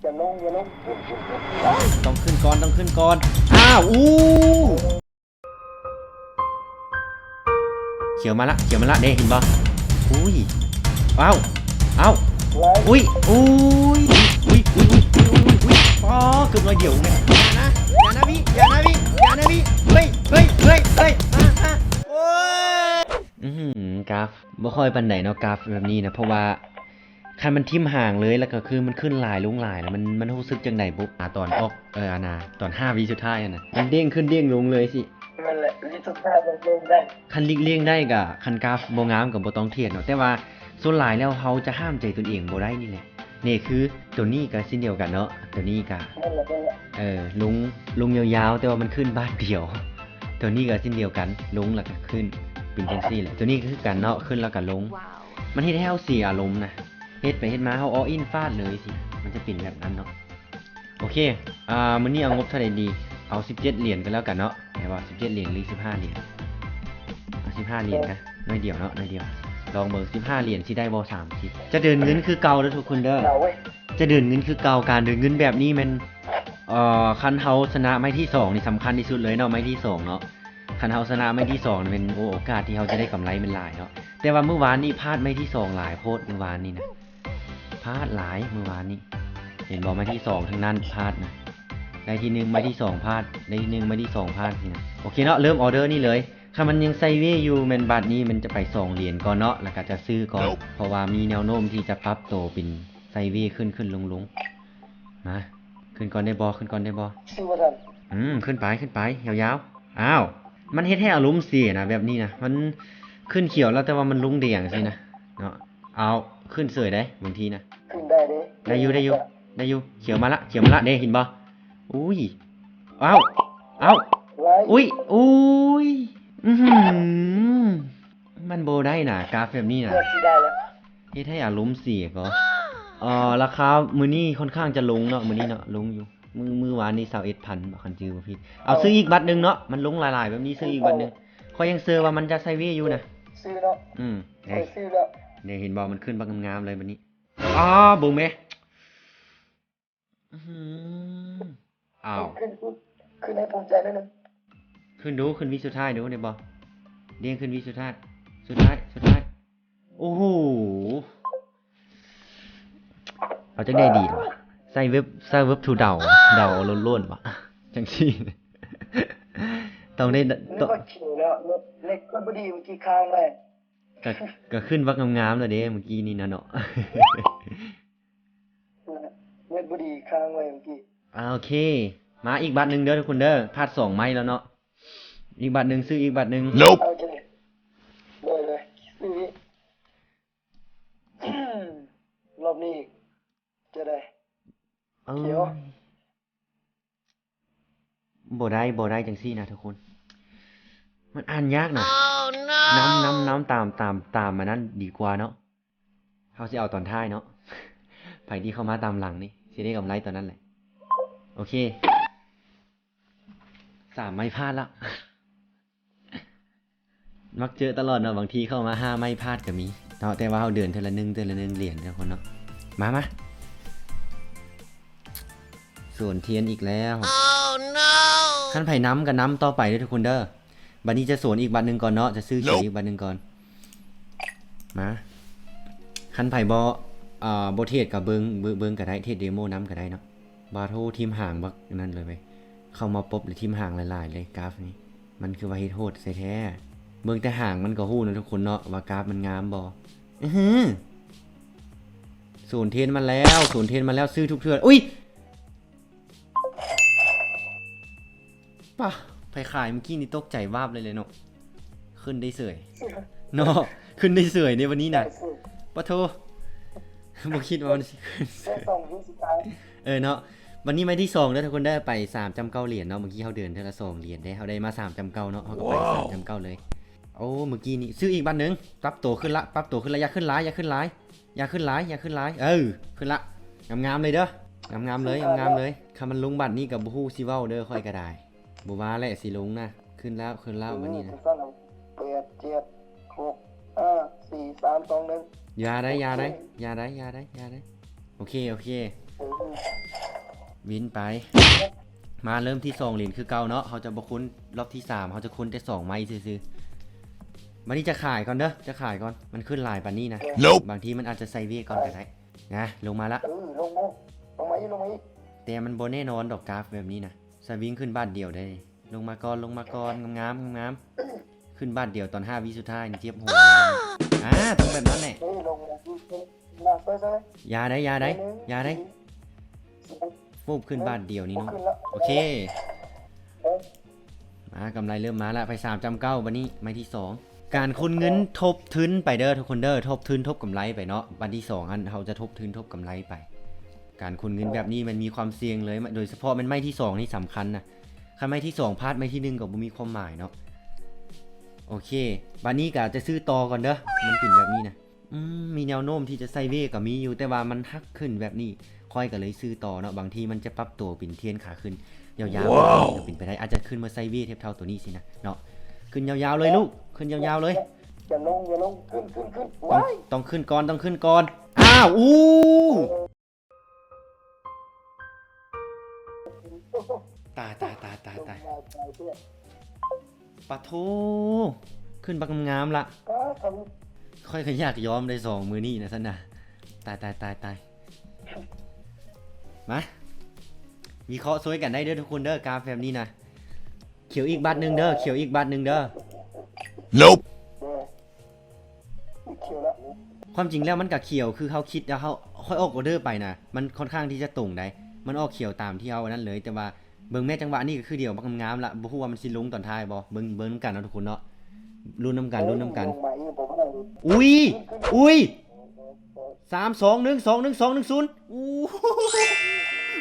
ຢ່າລົງ ຢ່າລົງ ຕ້ອງຂຶ້ນກ່ອນ ຕ້ອງຂຶ້ນກ່ອນ. ອ້າວ ອູ້ ຂຽວມາລະ ຂຽວມາລະເດ້ ເຫັນບໍ່? ອຸ້ຍ ອ້າວ ອ້າວ ອຸ້ຍ ອຸ້ຍ ອຸ້ຍ ອຸ້ຍ ອຸ້ຍ ອໍ ເກືອບໜ້ອຍດຽວແມ່ນ. ຢ່ານະ ຢ່ານະວິ ຢ່ານະວິ ຢ່ານະວິ ເຮີ້ຍ ເຮີ້ຍ ເຮີ້ຍ ເຮີ້ຍ ອາ ອາ ໂອ້ຍ ອືມ ກາຟບໍ່ຄ່ອຍປານໃດເນາະ ກາຟແບບນີ້ນະ ເພາະວ່າ ຄັນມັນຖິ້ມຫາງເລີຍ ແລ້ວກໍຄືມັນຂຶ້ນຫຼາຍລົງຫຼາຍ ແລ້ວມັນ ມັນຮູ້ສຶກຈັ່ງໃດບຸ? ອາ ຕອນອອກ ເອີ ອັນນ່າ ຕອນຫ້າວິສຸດທ້າຍຫັ້ນນະ ມັນເດ້ງຂຶ້ນເດ້ງລົງເລີຍຊິ. ນັ້ນແຫຼະ ວິສຸດທ້າຍມັນເດ້ງໄດ້ ຄັນຫຼີກລ່ຽງໄດ້ກໍ ຄັນກາຟບໍ່ງາມກໍບໍ່ຕ້ອງທຽດເນາະ ແຕ່ວ່າສ່ວນຫຼາຍແລ້ວເຮົາຈະຫ້າມໃຈຕົນເອງບໍ່ໄດ້ນີ້ແຫຼະ. ນີ້ຄືໂຕນີ້ກໍເຊັ່ນດຽວກັນເນາະ ໂຕນີ້ກໍ ນັ້ນແຫຼະ ນັ້ນແຫຼະ ເອີ ລົງ ລົງຍາວໆ ແຕ່ວ່າມັນຂຶ້ນບາດດຽວ. ໂຕນີ້ກໍເຊັ່ນດຽວກັນ ລົງແລ້ວກໍຂຶ້ນ ເປັນຈັ່ງຊີ້ແຫຼະ. ໂຕນີ້ກໍຄືກັນເນາະ ຂຶ້ນແລ້ວກໍລົງ. ມັນເຮັດໃຫ້ເຮົາເສຍອາລົມນະ ເຮັດໄປເຮັດມາເຮົາ all in ຟາດເລີຍຊິ ມັນຈະເປັນແບບນັ້ນເນາະ. ໂອເຄ ອ່າ ມື້ນີ້ເອົາງົບເທົ່າໃດດີ? ເອົາສິບເຈັດຫຼຽນກໍແລ້ວກັນເນາະ ແມ່ນບໍ່? ສິບເຈັດຫຼຽນ ຫຼື ສິບຫ້າຫຼຽນ? ເອົາສິບຫ້າຫຼຽນກະ ໜ້ອຍດຽວເນາະ ໜ້ອຍດຽວ. ລອງເບິ່ງ ສິບຫ້າຫຼຽນຊິໄດ້ບໍ່ ສາມສິບ. ຈະເດີນເງິນຄືເກົ່າເດີທຸກຄົນເດີ ຈະເດີນເງິນຄືເກົ່າ. ການເດີນເງິນແບບນີ້ແມ່ນ ເອີ ຄັນເຮົາຊະນະໄມ້ທີສອງນີ້ສຳຄັນທີ່ສຸດເລີຍເນາະ ໄມ້ທີສອງເນາະ. ຄັນເຮົາຊະນະໄມ້ທີສອງນີ້ແມ່ນ ໂອ້ ໂອກາດທີ່ເຮົາຈະໄດ້ກຳໄລແມ່ນຫຼາຍເນາະ. ແຕ່ວ່າມື້ວານນີ້ພາດໄມ້ທີສອງຫຼາຍໂພດ ມື້ວານນີ້ນະ ພາດຫຼາຍມື້ວານນີ້ ເຫັນບໍ່? ໄມ້ທີສອງທັງນັ້ນພາດນະ ໄດ້ທີໜຶ່ງ ໄມ້ທີສອງພາດ ໄດ້ທີໜຶ່ງ ໄມ້ທີສອງພາດຊີ້ນະ. ໂອເຄເນາະ ເລີ່ມອອເດີນີ້ເລີຍ. ຄັນມັນຍັງໄຊເວຢູ່ ແມ່ນບາດນີ້ມັນຈະໄປສອງຫຼຽນກ່ອນເນາະ ແລ້ວກໍຈະຊື້ກ່ອນ ເພາະວ່າມີແນວໂນ້ມທີ່ຈະປັບໂຕເປັນໄຊເວຂຶ້ນໆລົງໆ. ມາ ຂຶ້ນກ່ອນໄດ້ບໍ່? ຂຶ້ນກ່ອນໄດ້ບໍ່? ຊື້ບໍ່ທັນ. ອືມ ຂຶ້ນໄປ ຂຶ້ນໄປ ຍາວໆ. ອ້າວ ມັນເຮັດໃຫ້ອາລົມເສຍນະ ແບບນີ້ນະ ມັນຂຶ້ນຂຽວແລ້ວ ແຕ່ວ່າມັນລົງແດງຊີ້ນະເນາະ. ເອົາ ຂຶ້ນເສີຍໄດ໋ ບາງທີນະ ຂຶ້ນໄດ້ເດ້. ໄດ້ຢູ່ ໄດ້ຢູ່ ໄດ້ຢູ່. ຂຽວມາລະ ຂຽວມາລະເດ້ ເຫັນບໍ່? ອຸ້ຍ ອ້າວ ອ້າວ ອຸ້ຍ ອຸ້ຍ ອືຫື ມັນບໍ່ໄດ້ນະ ກາຟແບບນີ້ນະ ເກືອບຊິໄດ້ແລ້ວ. ເຮັດໃຫ້ອາລົມເສຍກໍ ເອີ ລາຄາມື້ນີ້ຄ່ອນຂ້າງຈະລົງເນາະ ມື້ນີ້ເນາະ ລົງຢູ່. ມື້ ມື້ວານນີ້ຊາວເອັດພັນບໍ່ ຄັນຈື່ບໍ່ຜິດ. ເອົາ ເອົາ ຊື້ອີກບັດໜຶ່ງເນາະ ມັນລົງຫຼາຍໆແບບນີ້ ຊື້ອີກບັດໜຶ່ງ. ເອົາ ຂ້ອຍຍັງເຊື່ອວ່າມັນຈະໄຊເວຢູ່ນະ. ຊື້ເນາະ. ອືມ ເອີ ຊື້ເນາະ. ເດ້ ເຫັນບໍ່ ມັນຂຶ້ນບັກງາມໆເລີຍບັດນີ້. ອ້າ ເບິ່ງແມ. ອືຫື ອ້າວ ຂຶ້ນ ຂຶ້ນ ຂຶ້ນໃຫ້ພູມໃຈໜ້ອຍໜຶ່ງ. ຂຶ້ນດູ ຂຶ້ນວິສຸດທ້າຍດູ ໄດ້ບໍ່? ເດ້ງຂຶ້ນວິສຸດທ້າຍ ສຸດທ້າຍ ສຸດທ້າຍ. ໂອ້ໂຫ ເອົາຈັ່ງໃດດີວະ? ໃຊ້ເວັບ ໃຊ້ເວັບທູເດົາ ເດົາລ້ວນໆວະ ຈັ່ງຊີ້. ຕ້ອງໄດ້ ເນັດບໍ່ດີເນາະ ເນັດ ເນັດບໍ່ດີ ເມື່ອກີ້ຄ້າງໄວ້. ກະ ກະຂຶ້ນບັກງາມໆແລ້ວເດ້ ເມື່ອກີ້ນີ້ນະເນາະ. ເນັດບໍ່ດີ ຄ້າງໄວ້ເມື່ອກີ້. ອ່າ ໂອເຄ ມາອີກບັດໜຶ່ງເດີທຸກຄົນເດີ ພາດສອງໄມ້ແລ້ວເນາະ. ອີກບັດໜຶ່ງ ຊື້ອີກບັດໜຶ່ງ. ໂອເຄ ໂດຍ ໂດຍ ຊື້ອີກ. ລອບນີ້ຈະໄດ້ ເອີ ຂຽວ. ບໍ່ໄດ້ ບໍ່ໄດ້ຈັ່ງຊີ້ນະທຸກຄົນ ມັນອ່ານຍາກນະ. ນຳ ນຳ ນຳ ຕາມ ຕາມ ຕາມອັນນັ້ນດີກວ່າເນາະ. ເຮົາຊິເອົາຕອນທ້າຍເນາະ ໃຜທີ່ເຂົ້າມາຕາມຫຼັງນີ້ຊິໄດ້ກຳໄລຕອນນັ້ນແຫຼະ. ໂອເຄ ສາມໄມ້ພາດລະ. ມັກເຈີຕະຫຼອດເນາະ ບາງທີເຂົ້າມາຫ້າໄມ້ພາດກໍມີເນາະ ແຕ່ວ່າເຮົາເດີນເທື່ອລະໜຶ່ງ ເທື່ອລະໜຶ່ງຫຼຽນທຸກຄົນເນາະ. ມາ ມາ ສວນທຽນອີກແລ້ວ. ຄັນໃຜນຳກໍນຳຕໍ່ໄປເດີທຸກຄົນເດີ. ບັດນີ້ຈະສວນອີກບັດໜຶ່ງກ່ອນເນາະ ຈະຊື້ຂຽວອີກບັດໜຶ່ງກ່ອນ. ມາ ຄັນໃຜບໍ່ ເອີ ບໍ່ເທຣດກໍເບິ່ງ ເບິ່ງ ເບິ່ງກໍໄດ້ ເທຣດເດໂມນຳກໍໄດ້ເນາະ. ບາໂທຖິ້ມຫາງບັກນັ້ນເລີຍເວີຍ ເຂົ້າມາປົບແລ້ວຖິ້ມຫາງຫຼາຍໆເລີຍ. ກາຟນີ້ ມັນຄືວ່າເຮັດໂຫດໃສ່ແທ້. ເບິ່ງແຕ່ຫາງມັນກໍຮູ້ນະທຸກຄົນເນາະ ວ່າກາຟມັນງາມບໍ່. ອືຫື ສວນເທນມາແລ້ວ ສວນເທນມາແລ້ວ ຊື້ທຸກເທື່ອ. ອຸ້ຍ ປະ ໃຜຂາຍເມື່ອກີ້ນີ້ຕົກໃຈວາບເລີຍເນາະ. ຂຶ້ນໄດ້ເສີຍເນາະ ຂຶ້ນໄດ້ເສີຍໃນວັນນີ້ນະ. ປະໂທ ບໍ່ຄິດວ່າມັນຊິຂຶ້ນເສີຍ. ເອີເນາະ ວັນນີ້ໄມ້ທີສອງເດີທຸກຄົນເດີ ໄປສາມຈຳເກົ້າຫຼຽນເນາະ. ເມື່ອກີ້ເຮົາເດີນເທື່ອລະສອງຫຼຽນເດ້ ເຮົາໄດ້ມາສາມຈຳເກົ້າເນາະ ເຮົາກໍໄປສາມຈຳເກົ້າເລີຍ. ໂອ້ ເມື່ອກີ້ນີ້ຊື້ອີກບັດໜຶ່ງ ປັບໂຕຂຶ້ນລະ ປັບໂຕຂຶ້ນລະ. ຢ່າຂຶ້ນຫຼາຍ ຢ່າຂຶ້ນຫຼາຍ ຢ່າຂຶ້ນຫຼາຍ ຢ່າຂຶ້ນຫຼາຍ. ເອີ ຂຶ້ນລະ ງາມໆເລີຍເດີ ງາມໆເລີຍ ງາມໆເລີຍ. ຄັນມັນລົງບັດນີ້ກໍບໍ່ຮູ້ຊິເວົ້າເດີ ຂ້ອຍກໍໄດ້ ບໍ່ວ່າແຫຼະຊິລົງນະ. ຂຶ້ນແລ້ວ ຂຶ້ນແລ້ວບັດນີ້ນະ. ແປດ ເຈັດ ຫົກ ຫ້າ ສີ່ ສາມ ສອງ ໜຶ່ງ. ຢ່າໄດ໋ ຢ່າໄດ໋ ຢ່າໄດ໋ ຢ່າໄດ໋ ຢ່າໄດ໋. ໂອເຄ ໂອເຄ ວິນໄປ ມາເລີ່ມທີ່ສອງຫຼຽນຄືເກົ່າເນາະ. ເຮົາຈະບໍ່ຄູນ ລອບທີສາມເຮົາຈະຄູນແຕ່ສອງໄມ້ຊື່ໆ. ບັດນີ້ຈະຂາຍກ່ອນເດີ ຈະຂາຍກ່ອນ. ມັນຂຶ້ນຫຼາຍປານນີ້ນະ ບາງທີມັນອາດຈະໄຊເວກ່ອນກໍໄດ້ນະ. ລົງມາລະ ເອີ ລົງມາ ລົງມາອີກ ລົງມາອີກ. ແຕ່ມັນບໍ່ແນ່ນອນດອກ ກາຟແບບນີ້ນະ. ສະວິງຂຶ້ນບາດດຽວໄດ້. ລົງມາກ່ອນ ລົງມາກ່ອນ ງາມໆ ງາມໆ. ຂຶ້ນບາດດຽວຕອນຫ້າວິສຸດທ້າຍນີ້ເຈັບຫົວ. ອ່າ ຕ້ອງແບບນັ້ນແຫຼະ. ເອີ ລົງມາ ລົງມາ ໄປ ໄປ. ຢ່າໄດ໋ ຢ່າໄດ໋ ຢ່າໄດ໋. ຟຸບ ຂຶ້ນບາດດຽວນີ້ເນາະ. ໂອເຄ ມາ ກຳໄລເລີ່ມມາລະ. ໄປສາມຈຳເກົ້າ ບັດນີ້ໄມ້ທີສອງ. ການຄູນເງິນທົບທຶນໄປເດີທຸກຄົນເດີ ທົບທຶນທົບກຳໄລໄປເນາະ. ບັດທີສອງຫັ້ນເຮົາຈະທົບທຶນທົບກຳໄລໄປ. ການຄູນເງິນແບບນີ້ມັນມີຄວາມສ່ຽງເລີຍ ໂດຍສະເພາະແມ່ນໄມ້ທີສອງນີ້ສຳຄັນນະ. ຄັນໄມ້ທີສອງພາດ ໄມ້ທີໜຶ່ງກໍບໍ່ມີຄວາມໝາຍເນາະ. ໂອເຄ ບາດນີ້ກໍຈະຊື້ຕໍ່ກ່ອນເດີ ມັນເປັນແບບນີ້ນະ. ອືມ ມີແນວໂນ້ມທີ່ຈະໄຊເວກໍມີຢູ່ ແຕ່ວ່າມັນຫັກຂຶ້ນແບບນີ້ ຂ້ອຍກໍເລີຍຊື້ຕໍ່ເນາະ. ບາງທີມັນຈະປັບໂຕເປັນເທຣນຂາຂຶ້ນຍາວໆ ກໍເປັນໄປໄດ້ ອາດຈະຂຶ້ນມາໄຊເວທຽບເທົ່າໂຕນີ້ຊີ້ນະເນາະ. ຂຶ້ນຍາວໆເລີຍລູກ ຂຶ້ນຍາວໆເລີຍ. ຢ່າລົງ ຢ່າລົງ ຂຶ້ນ ຂຶ້ນ ຂຶ້ນ. ຕ້ອງ ຕ້ອງຂຶ້ນກ່ອນ ຕ້ອງຂຶ້ນກ່ອນ. ອ້າວ ອູ້ ຕາຍ ຕາຍ ຕາຍ ຕາຍ ຕາຍ. ປະໂທ ຂຶ້ນບັກງາມໆລະ. ຂ້ອຍກໍຢາກຍອມໄດ້ສອງມື້ນີ້ນະຊັ້ນນະ. ຕາຍ ຕາຍ ຕາຍ ຕາຍ. ມາ ວິເຄາະຊ່ວຍກັນໄດ້ເດີທຸກຄົນເດີ ກາຟແບບນີ້ນະ. ຂຽວອີກບາດໜຶ່ງເດີ ຂຽວອີກບາດໜຶ່ງເດີ. ຄວາມຈິງແລ້ວມັນກະຂຽວຄືເຮົາຄິດ ແລ້ວເຮົາ ຂ້ອຍອອກອໍເດີໄປນະ ມັນຄ່ອນຂ້າງທີ່ຈະຕົງໃດ໋ ມັນອອກຂຽວຕາມທີ່ເຮົາອັນນັ້ນເລີຍ. ແຕ່ວ່າເບິ່ງແມ້ ຈັງຫວະນີ້ກໍຄືດຽວບັກງາມລະ ບໍ່ຮູ້ວ່າມັນຊິລົງຕອນທ້າຍບໍ່. ເບິ່ງ ເບິ່ງນຳກັນເນາະທຸກຄົນເນາະ ລຸ້ນນຳກັນ ລຸ້ນນຳກັນ. ອຸ້ຍ ອຸ້ຍ ສາມ ສອງ ໜຶ່ງ ສອງ ໜຶ່ງ ສອງ ໜຶ່ງ ສູນ. ອູ້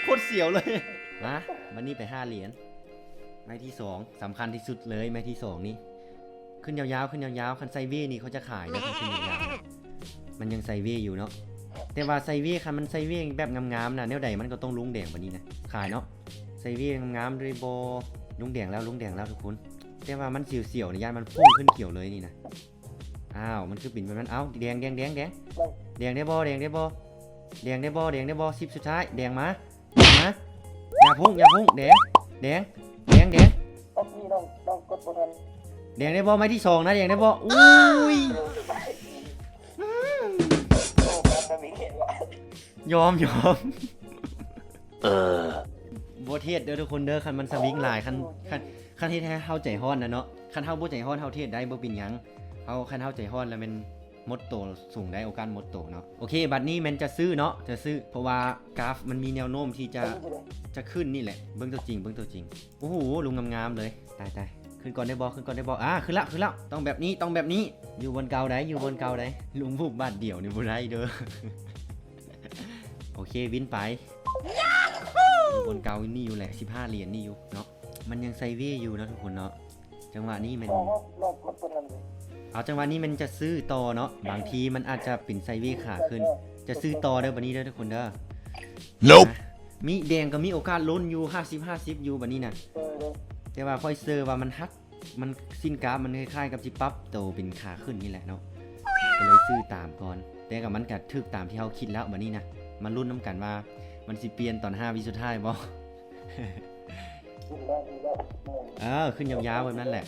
ໂຄດສຽວເລີຍ. ມາ ບັດນີ້ໄປຫ້າຫຼຽນ. ໄມ້ທີສອງ ສຳຄັນທີ່ສຸດເລີຍ ໄມ້ທີສອງນີ້. ຂຶ້ນຍາວໆ ຂຶ້ນຍາວໆ ຄັນໄຊເວນີ້ເຂົາຈະຂາຍນະ ຄັນຂຶ້ນຍາວໆ ມັນຍັງໄຊເວຢູ່ເນາະ. ແຕ່ວ່າໄຊເວ ຄັນມັນໄຊເວແບບງາມໆນະ ແນວໃດມັນກໍຕ້ອງລົງແດງປານນີ້ນະ ຂາຍເນາະ. ໄຊເວງາມໆ ເລີຍບໍ່? ລົງແດງແລ້ວ ລົງແດງແລ້ວທຸກຄົນ. ແຕ່ວ່າມັນສຽວໆນະ ຢ້ານມັນຟຸ້ງຂຶ້ນຂຽວເລີຍນີ້ນະ. ອ້າວ ມັນຄືເປັນແບບນັ້ນ. ເອົ້າ ແດງ ແດງ ແດງ ແດງ ແດງໄດ້ບໍ່? ແດງໄດ້ບໍ່? ແດງໄດ້ບໍ່? ແດງໄດ້ບໍ່? ສິບສຸດທ້າຍ ແດງມາ ມາ ຢ່າພຸ້ງ ຢ່າພຸ້ງ ແດງ ແດງ ແດງ ແດງ. ອອກນີ້ນ້ອງ ນ້ອງກົດບໍ່ທັນ. ແດງໄດ້ບໍ່? ໄມ້ທີສອງນະ ແດງໄດ້ບໍ່? ອຸ້ຍ ອືມ ໂອ້ ມັນຈະມີເຂດວ່າ ຍອມ ຍອມ. ເອີ ບໍ່ເທດເດີທຸກຄົນເດີ ຄັນມັນສະວິງຫຼາຍ ຄັນ ຄັນ ຄັນເຮັດໃຫ້ເຮົາໃຈຮ້ອນນະເນາະ. ຄັນເຮົາບໍ່ໃຈຮ້ອນ ເຮົາເທດໄດ້ ບໍ່ເປັນຫຍັງ. ເຮົາ ຄັນເຮົາໃຈຮ້ອນແລ້ວແມ່ນ ໝົດໂຕສູງໄດ໋ ໂອກາດໝົດໂຕເນາະ. ໂອເຄ ບັດນີ້ແມ່ນຈະຊື້ເນາະ ຈະຊື້ ເພາະວ່າກາຟມັນມີແນວໂນ້ມທີ່ຈະ ຈະຂຶ້ນນີ້ແຫຼະ. ເບິ່ງຕົວຈິງ ເບິ່ງຕົວຈິງ. ໂອ້ໂຫ ລົງງາມໆເລີຍ. ຕາຍໆ ຂຶ້ນກ່ອນໄດ້ບໍ່? ຂຶ້ນກ່ອນໄດ້ບໍ່? ອ່າ ຂຶ້ນລະ ຂຶ້ນລະ. ຕ້ອງແບບນີ້ ຕ້ອງແບບນີ້. ຢູ່ບ່ອນເກົ່າໃດ໋ ຢູ່ບ່ອນເກົ່າໃດ໋. ລົງວຸບບາດດຽວນີ້ບໍ່ໄດ້ເດີ. ໂອເຄ ວິນໄປ. ຢູ່ບ່ອນເກົ່ານີ້ຢູ່ແຫຼະ ສິບຫ້າຫຼຽນນີ້ຢູ່ເນາະ. ມັນຍັງໄຊເວຢູ່ເນາະທຸກຄົນເນາະ. ຈັງຫວະນີ້ແມ່ນ ເອົາ ຈັງຫວະນີ້ແມ່ນຈະຊື້ຕໍ່ເນາະ. ບາງທີມັນອາດຈະເປັນໄຊເວຂາຂຶ້ນ. ຈະຊື້ຕໍ່ເດີ ບັດນີ້ເດີທຸກຄົນເດີ. ມີແດງກໍມີໂອກາດລົ້ນຢູ່ ຫ້າສິບ ຫ້າສິບ ຢູ່ບັດນີ້ນະ. ແຕ່ວ່າຂ້ອຍເຊື່ອວ່າມັນຫັກ ມັນ ເສັ້ນກາຟມັນຄ້າຍໆກັບຊິປັບໂຕເປັນຂາຂຶ້ນນີ້ແຫຼະເນາະ. ກໍເລີຍຊື້ຕາມກ່ອນ. ແຕ່ກໍມັນກໍຖືກຕາມທີ່ເຮົາຄິດແລ້ວ. ບັດນີ້ນະ ມາລຸ້ນນຳກັນວ່າມັນຊິປ່ຽນຕອນຫ້າວິສຸດທ້າຍບໍ່? ເອີ ຂຶ້ນຍາວໆແບບນັ້ນແຫຼະ.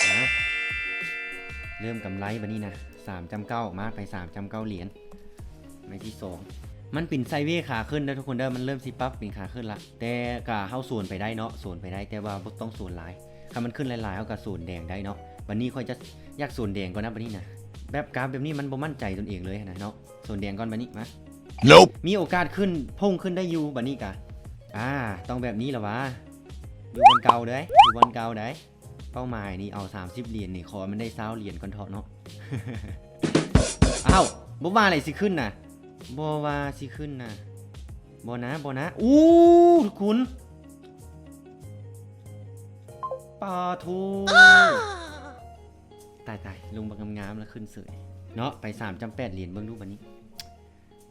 ມາ ເລີ່ມກຳໄລບັດນີ້ນະ ສາມຈຳເກົ້າ ມາໄປສາມຈຳເກົ້າຫຼຽນ. ໄມ້ທີສອງ ມັນເປັນໄຊເວຂາຂຶ້ນເດີທຸກຄົນເດີ. ມັນເລີ່ມຊິປັບເປັນຂາຂຶ້ນລະ ແຕ່ກະເຮົາສວນໄປໄດ້ເນາະ ສວນໄປໄດ້ ແຕ່ວ່າບໍ່ຕ້ອງສວນຫຼາຍ. ຄັນມັນຂຶ້ນຫຼາຍໆ ເຮົາກະສວນແດງໄດ້ເນາະ. ບັດນີ້ຂ້ອຍຈະຢາກສວນແດງກ່ອນນະ ບັດນີ້ນະ. ແບບກາຟແບບນີ້ມັນບໍ່ໝັ້ນໃຈຕົນເອງເລີຍຫັ້ນນະເນາະ. ສວນແດງກ່ອນບັດນີ້ ມາ. ມີໂອກາດຂຶ້ນ ພຸ່ງຂຶ້ນໄດ້ຢູ່ບັດນີ້ກະ. ອ່າ ຕ້ອງແບບນີ້ລະຫວາ. ຢູ່ບ່ອນເກົ່າເດີ ຢູ່ບ່ອນເກົ່າໃດ. ເປົ້າໝາຍນີ້ເອົາສາມສິບຫຼຽນນີ້ ຂໍໃຫ້ມັນໄດ້ຊາວຫຼຽນກ່ອນເທາະເນາະ. ອ້າວ ບໍ່ວ່າແຫຼະຊິຂຶ້ນນະ ບໍ່ວ່າຊິຂຶ້ນນະ. ບໍ່ນະ ບໍ່ນະ. ອູ້ ທຸກຄົນ ປາໂທ ຕາຍໆ ລົງບັກງາມໆ ແລ້ວຂຶ້ນເສີຍເນາະ. ໄປສາມຈຳແປດຫຼຽນ ເບິ່ງດູບັດນີ້.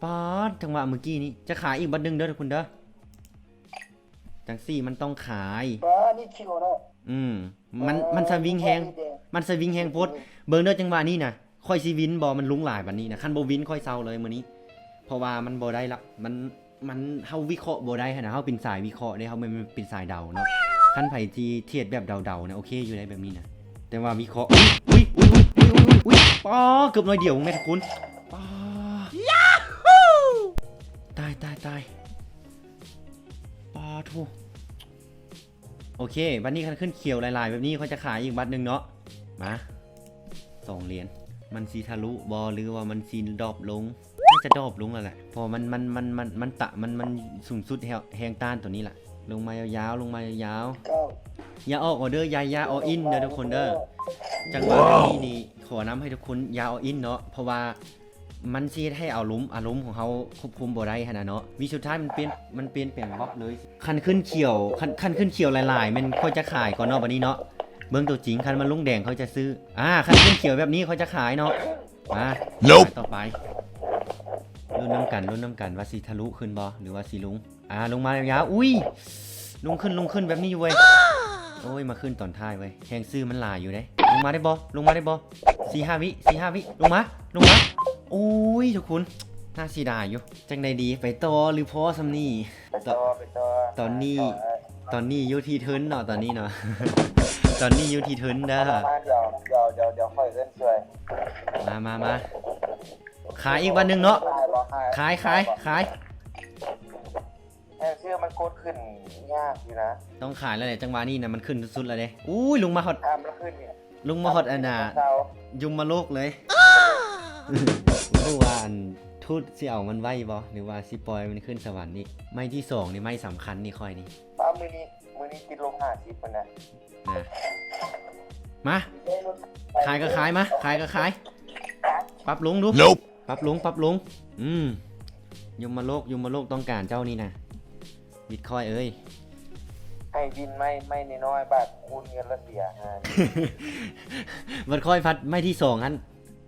ປາດ ຈັງຫວະມື້ກີ້ນີ້ ຈະຂາຍອີກບັດໜຶ່ງເດີທຸກຄົນເດີ. ຈັ່ງຊີ້ມັນຕ້ອງຂາຍ. ປາດ ນີ້ຂຽວເນາະ. ອືມ ມັນ ມັນສະວິງແຮງ ມັນສະວິງແຮງໂພດ. ເບິ່ງເດີ ຈັງຫວະນີ້ນະ ຂ້ອຍຊິວິນບໍ່ ມັນລົງຫຼາຍປານນີ້ນະ. ຄັນບໍ່ວິນຂ້ອຍເຊົາເລີຍມື້ນີ້ ເພາະວ່າມັນບໍ່ໄດ້ລະ ມັນ ມັນ ເຮົາວິເຄາະບໍ່ໄດ້ຫັ້ນນະ. ເຮົາເປັນສາຍວິເຄາະເດ້ ເຮົາແມ່ນເປັນສາຍເດົາເນາະ. ຄັນໃຜທີ່ເທຣດແບບເດົາໆນະ ໂອເຄຢູ່ໄດ໋ແບບນີ້ນະ ແຕ່ວ່າວິເຄາະ ອຸ້ຍ ອຸ້ຍ ອຸ້ຍ ປາ ເກືອບໜ້ອຍດຽວແມ່ນຄຸນ ປາ ຕາຍ ຕາຍ ຕາຍ ປາໂທ້. ໂອເຄ ບັດນີ້ຄັນຂຶ້ນຂຽວຫຼາຍໆແບບນີ້ ຂ້ອຍຈະຂາຍອີກບັດໜຶ່ງເນາະ. ມາ ສອງຫຼຽນ ມັນຊິທະລຸບໍ່ ຫຼືວ່າມັນຊິດຣອບລົງ? ໜ້າຈະດຣອບລົງແລ້ວແຫຼະ ເພາະມັນ ມັນ ມັນ ມັນ ມັນຕະ ມັນ ມັນສູງສຸດແຮງ ແຮງຕ້ານຕົວນີ້ລະ. ລົງມາຍາວໆ ລົງມາຍາວໆ ຢ່າອອກອອເດີ ຢ່າ ຢ່າອອລອິນເດີທຸກຄົນເດີ. ຈັງຫວະແບບນີ້ນີ້ ຂໍນຳໃຫ້ທຸກຄົນຢ່າອອລອິນເນາະ ເພາະວ່າ ມັນຊິເຮັດໃຫ້ອາລົມ ອາລົມຂອງເຮົາຄວບຄຸມບໍ່ໄດ້ຫັ້ນນະເນາະ. ວິສຸດທ້າຍມັນປ່ຽນ ມັນປ່ຽນແປງວັບເລີຍ. ຄັນຂຶ້ນຂຽວ ຄັນ ຄັນຂຶ້ນຂຽວຫຼາຍໆ ແມ່ນຂ້ອຍຈະຂາຍກ່ອນເນາະ ບັດນີ້ເນາະ. ເບິ່ງຕົວຈິງ ຄັນມັນລົງແດງຂ້ອຍຈະຊື້. ອ່າ ຄັນຂຶ້ນຂຽວແບບນີ້ຂ້ອຍຈະຂາຍເນາະ. ມາ Nope ຂາຍຕໍ່ໄປ. ລຸ້ນນຳກັນ ລຸ້ນນຳກັນວ່າຊິທະລຸຂຶ້ນບໍ່ ຫຼືວ່າຊິລົງ. ອ່າ ລົງມາຍາວໆ ອຸ້ຍ ລົງຂຶ້ນ ລົງຂຶ້ນແບບນີ້ຢູ່ເວີຍ. ໂອ້ຍ ມາຂຶ້ນຕອນທ້າຍເວີຍ ແຮງຊື້ມັນຫຼາຍຢູ່ເດ້. ລົງມາໄດ້ບໍ່ ລົງມາໄດ້ບໍ່ ສີ່ຫ້າວິ ສີ່ຫ້າວິ ລົງມາ ລົງມາ. ໂອ້ຍ ທຸກຄົນ ໜ້າເສຍດາຍຢູ່. ຈັ່ງໃດດີ ໄປຕໍ່ ຫຼືພໍສ່ຳນີ້? ໄປຕໍ່ ໄປຕໍ່. ຕອນນີ້ ຕອນນີ້ຢູ່ທີ່ທຶນເນາະ ຕອນນີ້ເນາະ ຕອນນີ້ຢູ່ທີ່ທຶນເດີ. ມາ ດຽວ ດຽວ ດຽວ ດຽວຂ້ອຍເອີ້ນຊ່ວຍ. ມາ ມາ ມາ ຂາຍອີກວັນໜຶ່ງເນາະ. ຂາຍບໍ່ ຂາຍ ຂາຍ ຂາຍ ຂາຍ. ແຮງຊື້ມັນກົດຂຶ້ນຍາກຢູ່ນະ. ຕ້ອງຂາຍແລ້ວແຫຼະ ຈັງຫວະນີ້ນະ ມັນຂຶ້ນສຸດໆແລ້ວເດ້. ອູ້ຍ ລົງມາຮອດ ອ່າ ມັນຂຶ້ນນີ້ ລົງມາຮອດອັນນ່າ ຍົມມະໂລກເລີຍ. ບໍ່ຮູ້ວ່າອັນທູດຊິເອົາມັນໄວ້ບໍ່ ຫຼືວ່າຊິປ່ອຍມັນຂຶ້ນສະຫວັນອີກ. ໄມ້ທີສອງນີ້ ໄມ້ສຳຄັນນີ້ ຂ້ອຍນີ້. ປ້າ ມື້ນີ້ ມື້ນີ້ຕິດລົບຫ້າສິບພຸ້ນນະ. ນະ ມາ ຂາຍກໍຂາຍ ມາ ຂາຍກໍຂາຍ. ປັບລົງດູ Nope ປັບລົງ ປັບລົງ. ອືມ ຍົມມະໂລກ ຍົມມະໂລກຕ້ອງການເຈົ້ານີ້ນະ ບິດຄອຍເອີຍ. ໃຫ້ວິນໄມ້ ໄມ້ນ້ອຍໆ ບາດຄູນເງິນລະເສຍຫັ້ນ. ບັດຂ້ອຍພັດໄມ້ທີສອງຫັ້ນ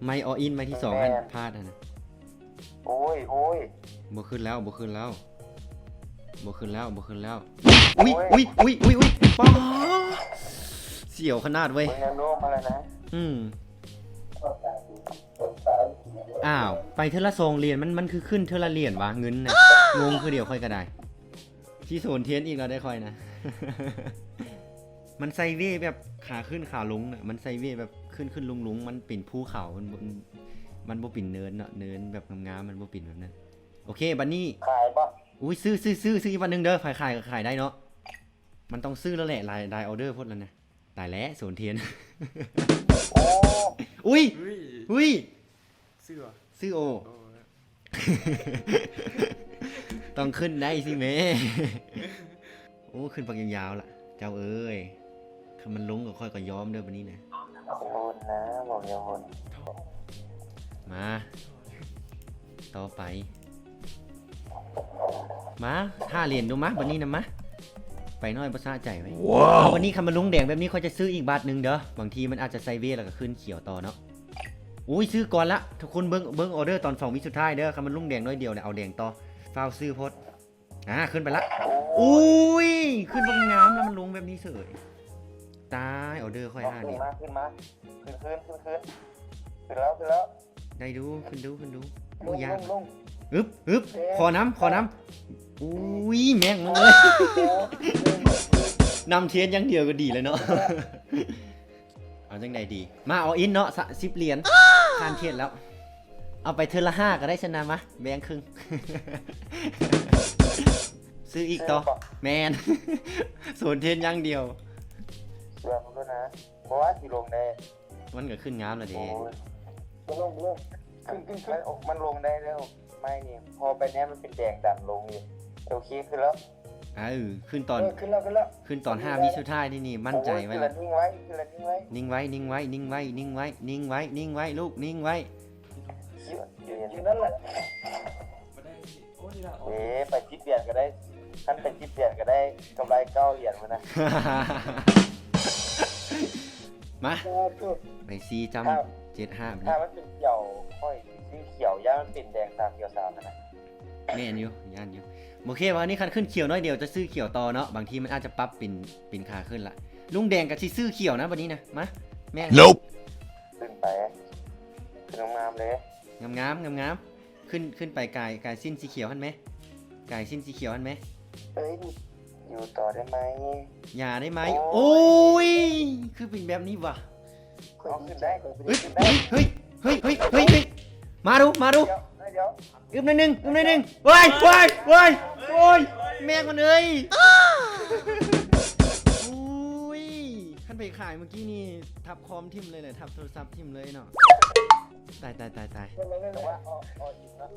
ໄມ້ອໍອິນໄມ້ທີສອງຫັ້ນ ແມ່ນ ພາດຫັ້ນນະ. ໂອ້ຍ ໂອ້ຍ ບໍ່ຂຶ້ນແລ້ວ ບໍ່ຂຶ້ນແລ້ວ ບໍ່ຂຶ້ນແລ້ວ ບໍ່ຂຶ້ນແລ້ວ. ອຸ້ຍ ໂອ້ຍ ອຸ້ຍ ອຸ້ຍ ອຸ້ຍ ອຸ້ຍ ປ້າ ສຽວຂະໜາດເວີຍ. ເບິ່ງແນວໂນ້ມມາແລ້ວນະ. ອືມ ອ້າວ ໄປເທື່ອລະສອງຫຼຽນ ມັນ ມັນຄືຂຶ້ນເທື່ອລະຫຼຽນວະ ເງິນນະ. ງົງຄືດຽວຂ້ອຍກໍໄດ້ ຊິສູນທຽນອີກແລ້ວໄດ໋ຂ້ອຍນະ. ມັນໄຊເວແບບຂາຂຶ້ນຂາລົງນະ ມັນໄຊເວແບບຂຶ້ນໆລົງໆ ມັນເປັນພູເຂົາ ມັນບໍ່ ມັນບໍ່ເປັນເນີນເນາະ ເນີນແບບງາມໆ ມັນບໍ່ເປັນແບບນັ້ນ. ໂອເຄ ບັດນີ້ ຂາຍບໍ່? ອຸ້ຍ ຊື້ ຊື້ ຊື້ ຊື້ອີກວັນໜຶ່ງເດີ ໃຜຂາຍກໍຂາຍໄດ້ເນາະ. ມັນຕ້ອງຊື້ແລ້ວແຫຼະ ຫຼາຍ ຫຼາຍອໍເດີໂພດແລ້ວນະ. ຕາຍແລ້ວ ສູນທຽນ. ໂອ້ ອຸ້ຍ ເຮີ້ຍ ເຮີ້ຍ ຊື້ຫວາ? ຊື້ໂອ ໂອ້ ຕ້ອງຂຶ້ນໄດ້ຊິແມ່. ໂອ້ ຂຶ້ນບັກຍາວໆລະ ເຈົ້າເອີຍ. ຄັນມັນລົງກໍຂ້ອຍກໍຍອມເດີບັດນີ້ນະ. ໂຫດນະ ບອກຢ່າໂຫດ. ມາ ຕໍ່ໄປ ມາ ຫ້າຫຼຽນດູມາ ບັດນີ້ນະມາ. ໄປໜ້ອຍບໍ່ສະໃຈເວີຍ. ເອົາ ບັດນີ້ຄັນມັນລົງແດງແບບນີ້ ຂ້ອຍຈະຊື້ອີກບາດໜຶ່ງເດີ. ບາງທີມັນອາດຈະໄຊເວແລ້ວກໍຂຶ້ນຂຽວຕໍ່ເນາະ. ໂອ້ຍ ຊື້ກ່ອນລະ ທຸກຄົນເບິ່ງ ເບິ່ງອໍເດີຕອນສອງວິສຸດທ້າຍເດີ. ຄັນມັນລົງແດງໜ້ອຍດຽວນີ້ ເອົາແດງຕໍ່ ຟ້າວຊື້ໂພດ. ອ່າ ຂຶ້ນໄປລະ. ໂອ້ຍ ອຸ້ຍ ຂຶ້ນບັກງາມ ແລ້ວມັນລົງແບບນີ້ເສີຍ. ຕາຍ ອໍເດີຂ້ອຍຫ້າຫຼຽນ. ຂຶ້ນມາ ຂຶ້ນມາ ຂຶ້ນຄືນ ຂຶ້ນຄືນ ຂຶ້ນແລ້ວ ຂຶ້ນແລ້ວ. ໄດ້ດູ ຂຶ້ນດູ ຂຶ້ນດູ. ໂອ້ ບໍ່ຍາກ. ລົງ ລົງ ອຶບ ອຶບ ເອີ ຂໍນຳ ຂໍນຳ. ອຸ້ຍ ແມ່ງເອີຍ ນຳທຽນຢ່າງດຽວກໍດີແລ້ວເນາະ. ເອົາຈັ່ງໃດດີ? ມາ ອໍອິນເນາະ ສະ ສິບຫຼຽນ ຜ່ານເທດແລ້ວ. ເອົາໄປເທື່ອລະຫ້າກໍໄດ້ຊັ້ນນະ ມາ ແບ່ງເຄິ່ງ. ຊື້ອີກຕໍ່. ຊື້ຕໍ່ ແມ່ນ ໂຊນເທນຢ່າງດຽວ. ເຊື່ອມັນໂລດນະ ບໍ່ວ່າຊິລົງແດ່. ມັນກໍຂຶ້ນງາມແລ້ວເດ້. ໂອ້ຍ ບໍ່ລົງ ບໍ່ລົງ ຂຶ້ນ ຂຶ້ນ ຂຶ້ນ. ມັນ ມັນລົງໄດ້ແລ້ວ ໄມ້ນີ້ ພໍໄປແນມມັນເປັນແດງດັນລົງຢູ່. ໂອເຄ ຂຶ້ນແລ້ວ. ເອີ ຂຶ້ນຕອນ ເອີ ຂຶ້ນແລ້ວ ຂຶ້ນແລ້ວ ຂຶ້ນຕອນຫ້າວິສຸດທ້າຍນີ້ ນີ້ໝັ້ນໃຈໄວ້ລະ. ນິ່ງໄວ້ ຂຶ້ນແລ້ວ ນິ່ງໄວ້ ນິ່ງໄວ້ ນິ່ງໄວ້ ນິ່ງໄວ້ ລູກ ນິ່ງໄວ້. ຢູ່ ຢູ່ນັ້ນແຫຼະ. ເອີ ໄປສິບຫຼຽນກໍໄດ້ ຄັນໄປສິບຫຼຽນກໍໄດ້ກຳໄລເກົ້າຫຼຽນພຸ້ນນະ. ມາ ໄປສີ່ຈ້ຳ ເຈັດຫ້າ ນີ້ ຖ້າມັນເປັນຂຽວ ຂ້ອຍຊິຊື້ຂຽວ ຢ້ານມັນເປັນແດງສາມຂຽວສາມຫັ້ນນະ. ແມ່ນຢູ່ ຢ້ານຢູ່. ໂອເຄ ບາດນີ້ຄັນຂຶ້ນຂຽວໜ້ອຍດຽວຈະຊື້ຂຽວຕໍ່ເນາະ ບາງທີມັນອາດຈະປັບເປັນ ເປັນຂາຂຶ້ນລະ. ລຸງແດງກໍຊິຊື້ຂຽວນະ ບາດນີ້ນະ. ມາ ແມ່ນ Nope ຂຶ້ນໄປ ຂຶ້ ງາມໆເດ້ ງາມໆ ງາມໆ. ຂຶ້ນ ຂຶ້ນໄປກາຍ ກາຍສິ້ນສີຂຽວຫັ້ນແມ ກາຍສິ້ນສີຂຽວຫັ້ນແມ. ເອີຍ ຢູ່ຕໍ່ໄດ້ໄໝ? ຢ່າໄດ້ໄໝ? ໂອ້ຍ ໂອ້ຍ ຄືເປັນແບບນີ້ຫວາ? ເອົາຂຶ້ນໄດ້ ເຮີ້ຍ ເຮີ້ຍ ເຮີ້ຍ ມາດູ ມາດູ. ດຽວ ດຽວ ອຶບໜ້ອຍໜຶ່ງ ອຶບໜ້ອຍໜຶ່ງ. ໂອ້ຍ ໂອ້ຍ ໂອ້ຍ ໂອ້ຍ ແມ່ງມັນເອີຍ. ໂອ້ຍ ຄັນໄປຂາຍມື້ກີ້ນີ້ ທັບຄອມຖິ້ມເລີຍແຫຼະ ທັບໂທລະສັບຖິ້ມເລີຍເນາະ. ຕາຍ ຕາຍ ຕາຍ ຕາຍ. ແຕ່ວ່າ ອໍ ອໍ ອີກເນາະ.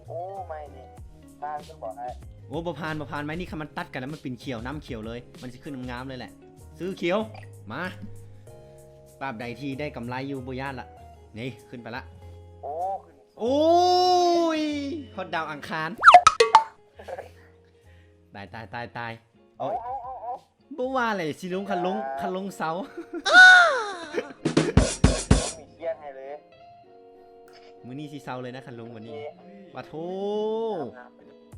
ໂອ້ ໄມ້ນີ້ຜ່ານຢູ່ບໍ່ອ້າຍ? ໂອ້ ບໍ່ຜ່ານ ບໍ່ຜ່ານ. ໄມ້ນີ້ຄັນມັນຕັດກັນແລ້ວ ມັນເປັນຂຽວ ນ້ຳຂຽວເລີຍ ມັນຊິຂຶ້ນງາມໆເລີຍແຫຼະ. ຊື້ຂຽວ ມາ. ຕາບໃດທີ່ໄດ້ກຳໄລຢູ່ ບໍ່ຢ້ານລະ. ນີ້ ຂຶ້ນໄປລະ. ໂອ້ ຂຶ້ນ ໂອ້ຍ ຮອດດາວອັງຄານ. ຕາຍ ຕາຍ ຕາຍ ຕາຍ. ເອົາ ເອົາ ເອົາ ເອົາ ບໍ່ວ່າແຫຼະ ຊິລົງ ຄັນລົງ ຄັນລົງເຊົາ ມີຂຽນໃຫ້ເລີຍ. ມື້ນີ້ຊິເຊົາເລີຍນະ ຄັນລົງວັນນີ້. ປາໂທ